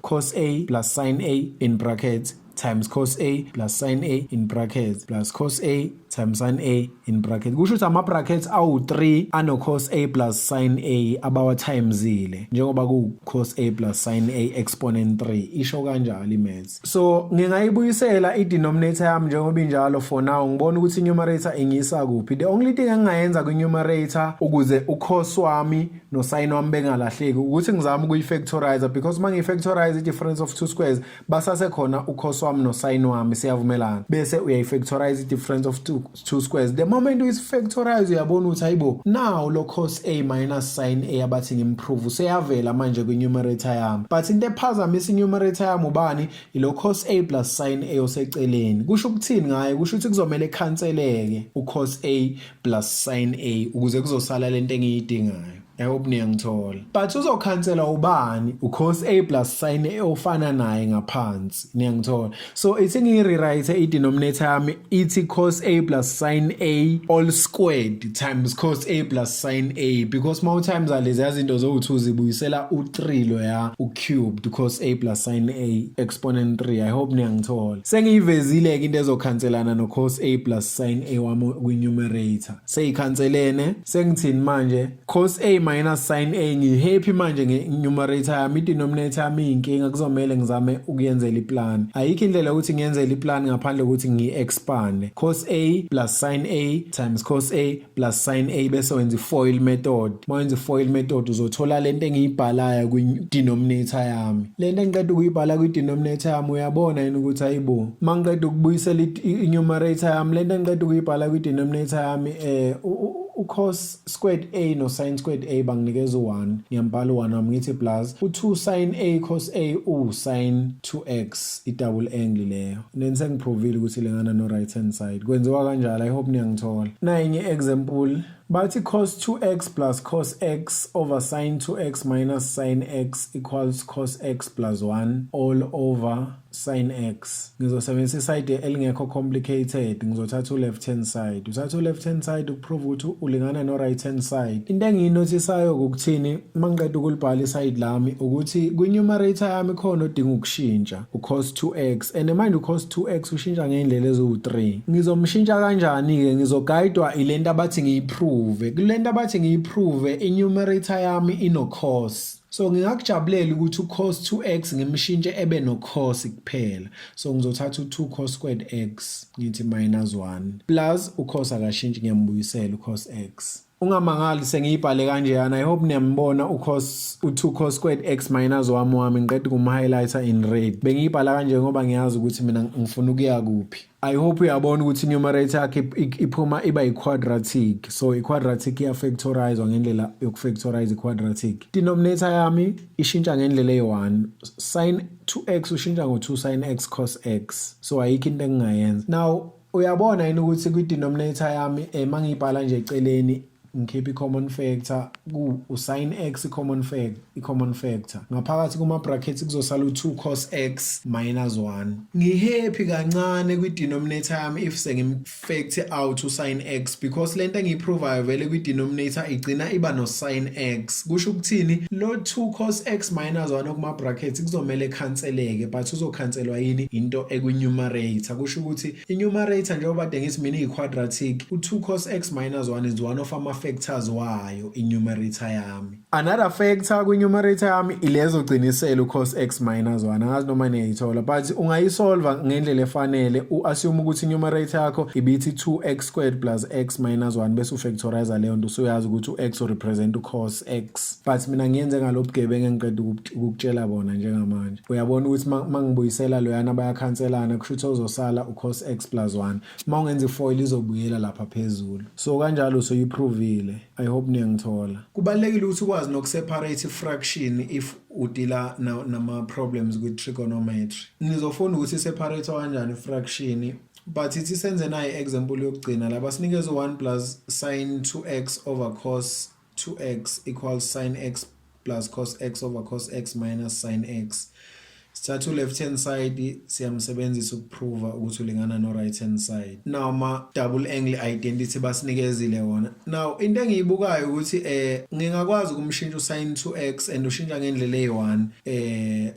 cos a plus sin a in brackets times cos a plus sin a in brackets plus cos a times sin a in bracket? Kusho ukuthi ama-brackets awu-3 ano-cos a plus sin a abawa-timesile, njengoba ku-cos a plus sin a exponent 3, isho kanjalo i-maths. So ngingayibuyisela i-denominator yami njengoba injalo for now, ngibona ukuthi i-numerator ingiyisa kuphi. The only thing engingayenza kwi-numerator ukuze u-cos wami no-sin wami bengalahleki ukuthi ngizame ukuyi-factorize, because uma ngiyi-factorize i-difference of two squares, basasekhona u-cos wami no-sin wami. Siyavumelana? Bese uyayi-factorize i-difference of two squares. The moment uyi-factorize, uyabona ukuthi hayibo, now lo cos a minus sin a abathi ngimprove useyavela manje kwi-numerator yami. But into ephazamisa i-numerator yami ubani? Ilo cos a plus sin a oseceleni. Kusho ukuthini ngaye? Kusho ukuthi kuzomele khanseleke u-cos a plus sin a ukuze kuzosala lento engiyidingayo. I hope niyangithola. But uzokhansela ubani? U-cos a plus sin a ofana naye ngaphansi. Niyangithola? So ithi ngiyi-rewrite i-denominator yami, ithi cos a plus sin a all squared times cos a plus sin a, because ma times lezi zinto zowu-2 zibuyisela u-3 loya u-cubed cos a plus sin a exponent 3. I hope niyangithola. Sengiyivezile-ke into ezokhanselana no-cos a plus sin a wami kwi-numerator. Seyikhanselene. Sengithini manje? Cos a minus sin A. Ngi-happy manje nge-numerator yami. I-denominator yami iyinkinga, kuzomele ngizame ukuyenzela iplan. Ayikho indlela yokuthi ngiyenzele iplan ngaphandle kokuthi ngiyi-expande. Cos A plus sin A times cos A plus sin A, bese wenza i-FOIL method. Uma wenza i-FOIL method, uzothola lento engiyibhalayo kwi-denominator yami. Lento engiqeda ukuyibhala kwi-denominator yami, uyabona yini ukuthi, ayibo, uma ngiqeda ukubuyisela i-numerator yami, lento engiqeda ukuyibhala kwi-denominator yami, u-cos squared A no sin squared A banginikeza u-1. Ngiyambhala u-1 wami, ngithi plus u-2 sin A cos A u-sin 2x, i-double angle leyo. Then sengiprovile ukuthi ilingana no right hand side. Kwenziwa kanjalo. I hope niyangithola. Nayinye example, bathi cos 2x plus cos x over sin 2x minus sin x equals cos x plus 1 all over sin x. Ngizosebenzisa iside elingekho complicated, ngizothatha u-left hand side. Uthatha u-left hand side ukuprove ukuthi ulingana no-right hand side. Into engiyinothisayo ukuthini uma ngiqeda ukulibhala iside lami, ukuthi kwi-numerator yami khona odinga ukushintsha, u-cos 2x, and manje u-cos 2x ushintsha ngey'ndlela eziwu-3. Ngizomshintsha kanjani-ke? Ngizogayidwa ilento abathi ngiyiprove. Kulento abathi ngiyiprove, i-numerator yami ino-cos, so ngingakujabulela ukuthi u-cos 2x ngimshintshe ebe no-cos kuphela. So ngizothatha u-2 cos squared x, ngithi minus 1 plus u-cos akashintshi, ngiyambuyisela u-cos x. Ungamangali sengiyibhale kanjeyana. I hope niyambona u-cos, u-2 cos squared x minus 1 wami. Ngiqeda ukum-highlighter in red. Bengiyibhala kanje ngoba ngiyazi ukuthi mina ngifuna ukuya kuphi. I hope uyabona ukuthi i-numerator yakhe iphuma iba i-quadratic, so i-quadratic iyafactorizwa ngendlela yokufactorize i-quadratic. Denominator yami ishintsha ngendlela eyi-1. Sin 2x ushintsha ngo-2 sin x cos x, so ayikho into engingayenza. Now uyabona yini ukuthi kwi-denominator yami, mangiyibhala nje eceleni, ngikhipha i-common factor ku u-sin x, i-common factor ngaphakathi kuma brackets, kuzosala u-2 cos x minus 1. Ngihappy kancane kwi-denominator yami if sengim-factor out u-sin x, because lento engiyiprovayo vele kwi-denominator igcina iba no-sin x. Kusho ukuthini? Lo 2 cos x minus 1 okuma brackets kuzomele khanseleke, but uzokhanselwa yini? Into ekwi-numerator. Kusho ukuthi i-numerator, njengoba kade ngithi mina iyi-quadratic, u-2 cos x minus 1 is one of ama-factors wayo i-numerator yami. Another factor kwi-numerator yami ilezogcinisela u-cos x minus 1. Angazi noma niyayithola, but ungayisolva ngendlela efanele, u-assume ukuthi i-numerator yakho ibithi 2x squared plus x minus 1, bese ufactorize leyo nto, usuyazi ukuthi u-x urepresent u-cos x. But mina ngiyenze ngalo bugebengu engiqeda ukukutshela bona njengamanje. Uyabona ukuthi mangibuyisela loyana bayakhanselana, kusho ukuthi uzosala u-cos x plus 1. Uma ungenza i-FOIL, izobuyela lapha phezulu. So kanjalo soyiprovile. I hope niyangithola. Kubalulekile ukuthi ukwazi nokuseparate i-fraction if udila nama-problems kwi-trigonometry. Nizofunda ukuthi i-separate kanjani i-fraction, but ithi senze nayi example yokugcina la. Basinikeza u-1 plus sin 2x over cos 2x equals sin x plus cos x over cos x minus sin x. Sithatha u-left hand side, siyamsebenzisa ukuprova ukuthi ulingana no-right hand side. Now ma double angle identity basinikezile wona. Now into engiyibukayo ukuthi ngingakwazi ukumshintsha usin 2x, and ushintsha ngendlela eyi-1,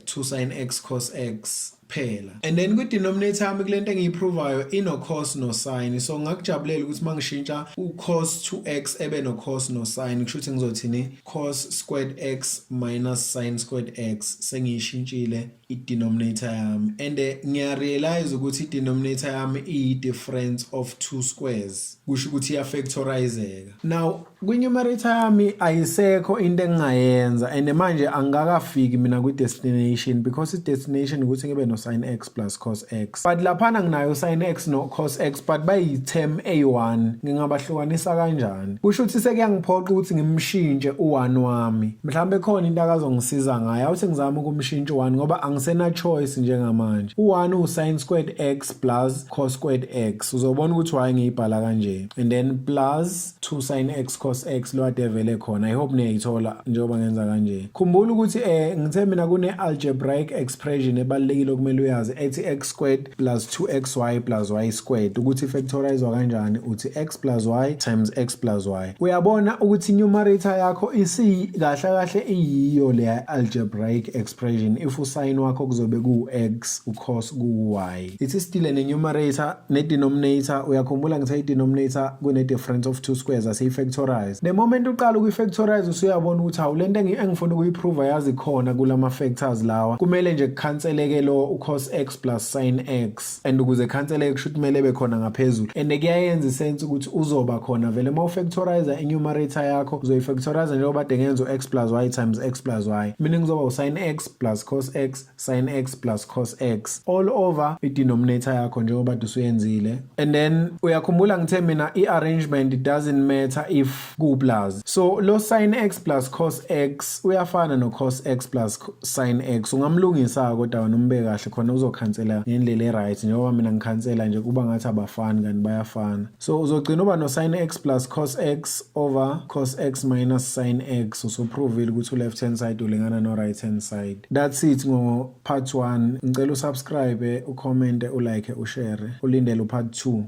2 sin x cos x phela. And then kwi-denominator yami, kulento engiyiprovayo, ino-cos no-sin, so ngakujabulela ukuthi mangishintsha u-cos 2x ebe no-cos no-sin, kusho ukuthi ngizothini? Cos squared x minus sin squared x. Sengiyishintshile i-denominator yami, and ngiyarealize ukuthi i-denominator yami iyi-difference of two squares, kusho ukuthi iyafactorizeka. Now kwi-numerator yami ayisekho into engingayenza, and manje angikakafiki mina kwi-destination, because i-destination ukuthi ngibe no-sin x plus cos x, but laphana nginayo sin x no-cos x, but bayi-term a1. Ngingabahlukanisa kanjani? Kusho ukuthi sekuyangiphoqa ukuthi ngimshintshe u-1 wami. Mhlawumbe khona into akazongisiza ngayo. Awuthi ngizame ukumshintsha u-1, ngoba angisena choice njengamanje. U-1 u-sin squared x plus cos squared x. Uzobona ukuthi why ngiyibhala kanje. And then plus 2 sin x cos x lo ade vele khona. I hope niyayithola njengoba ngenza kanje. Khumbula ukuthi ngithe mina kune algebraic expression ebalulekile okumele okumele uyazi ethi x squared plus 2xy plus y squared, ukuthi ifactorizwa kanjani. Uthi x plus y times x plus y. Uyabona ukuthi numerator yakho isi kahle kahle iyiyo le algebraic expression if usine wakho kuzobe ku-x, ucos ku-y. Ithi sidile ne-numerator ne-denominator. Uyakhumbula ngithe i-denominator kune-difference of two squares, asiyifactorize. The moment uqala ukuyifactorize, usuyabona ukuthi hawu, lento engifuna ukuyiprova yazi khona kulama factors lawa, kumele nje kukhanseleke lo ucos x plus sin x, and ukuze khanseleke kusho ukuthi kumele ebe khona ngaphezulu, and kuyayenza isense ukuthi uzoba khona vele. Uma ufactorize i-numerator yakho, uzoyifactorize njengoba kade ngenza u-x plus y times x plus y, meaning kuzoba u-sin x plus cos x, sin x plus cos x, all over i-denominator yakho njengoba kade usuyenzile. And then uyakhumbula ngithe mina i-arrangement, it doesn't matter if ku-plus, so lo sin x plus cos x uyafana no cos x plus sin x. Ungamlungisa kodwa wena umbeke kahle khona uzokhansela ngendlela e-right, njengoba mina ngikhansela nje kuba ngathi abafani kanti bayafana. So uzogcina uba no sin x plus cos x over cos x minus sin x. Usuprovile ukuthi u-left hand side ulingana no right hand side. That's it ngo part 1. Ngicela usubscribe, ucommente, ulike, ushare, ulindele upart 2.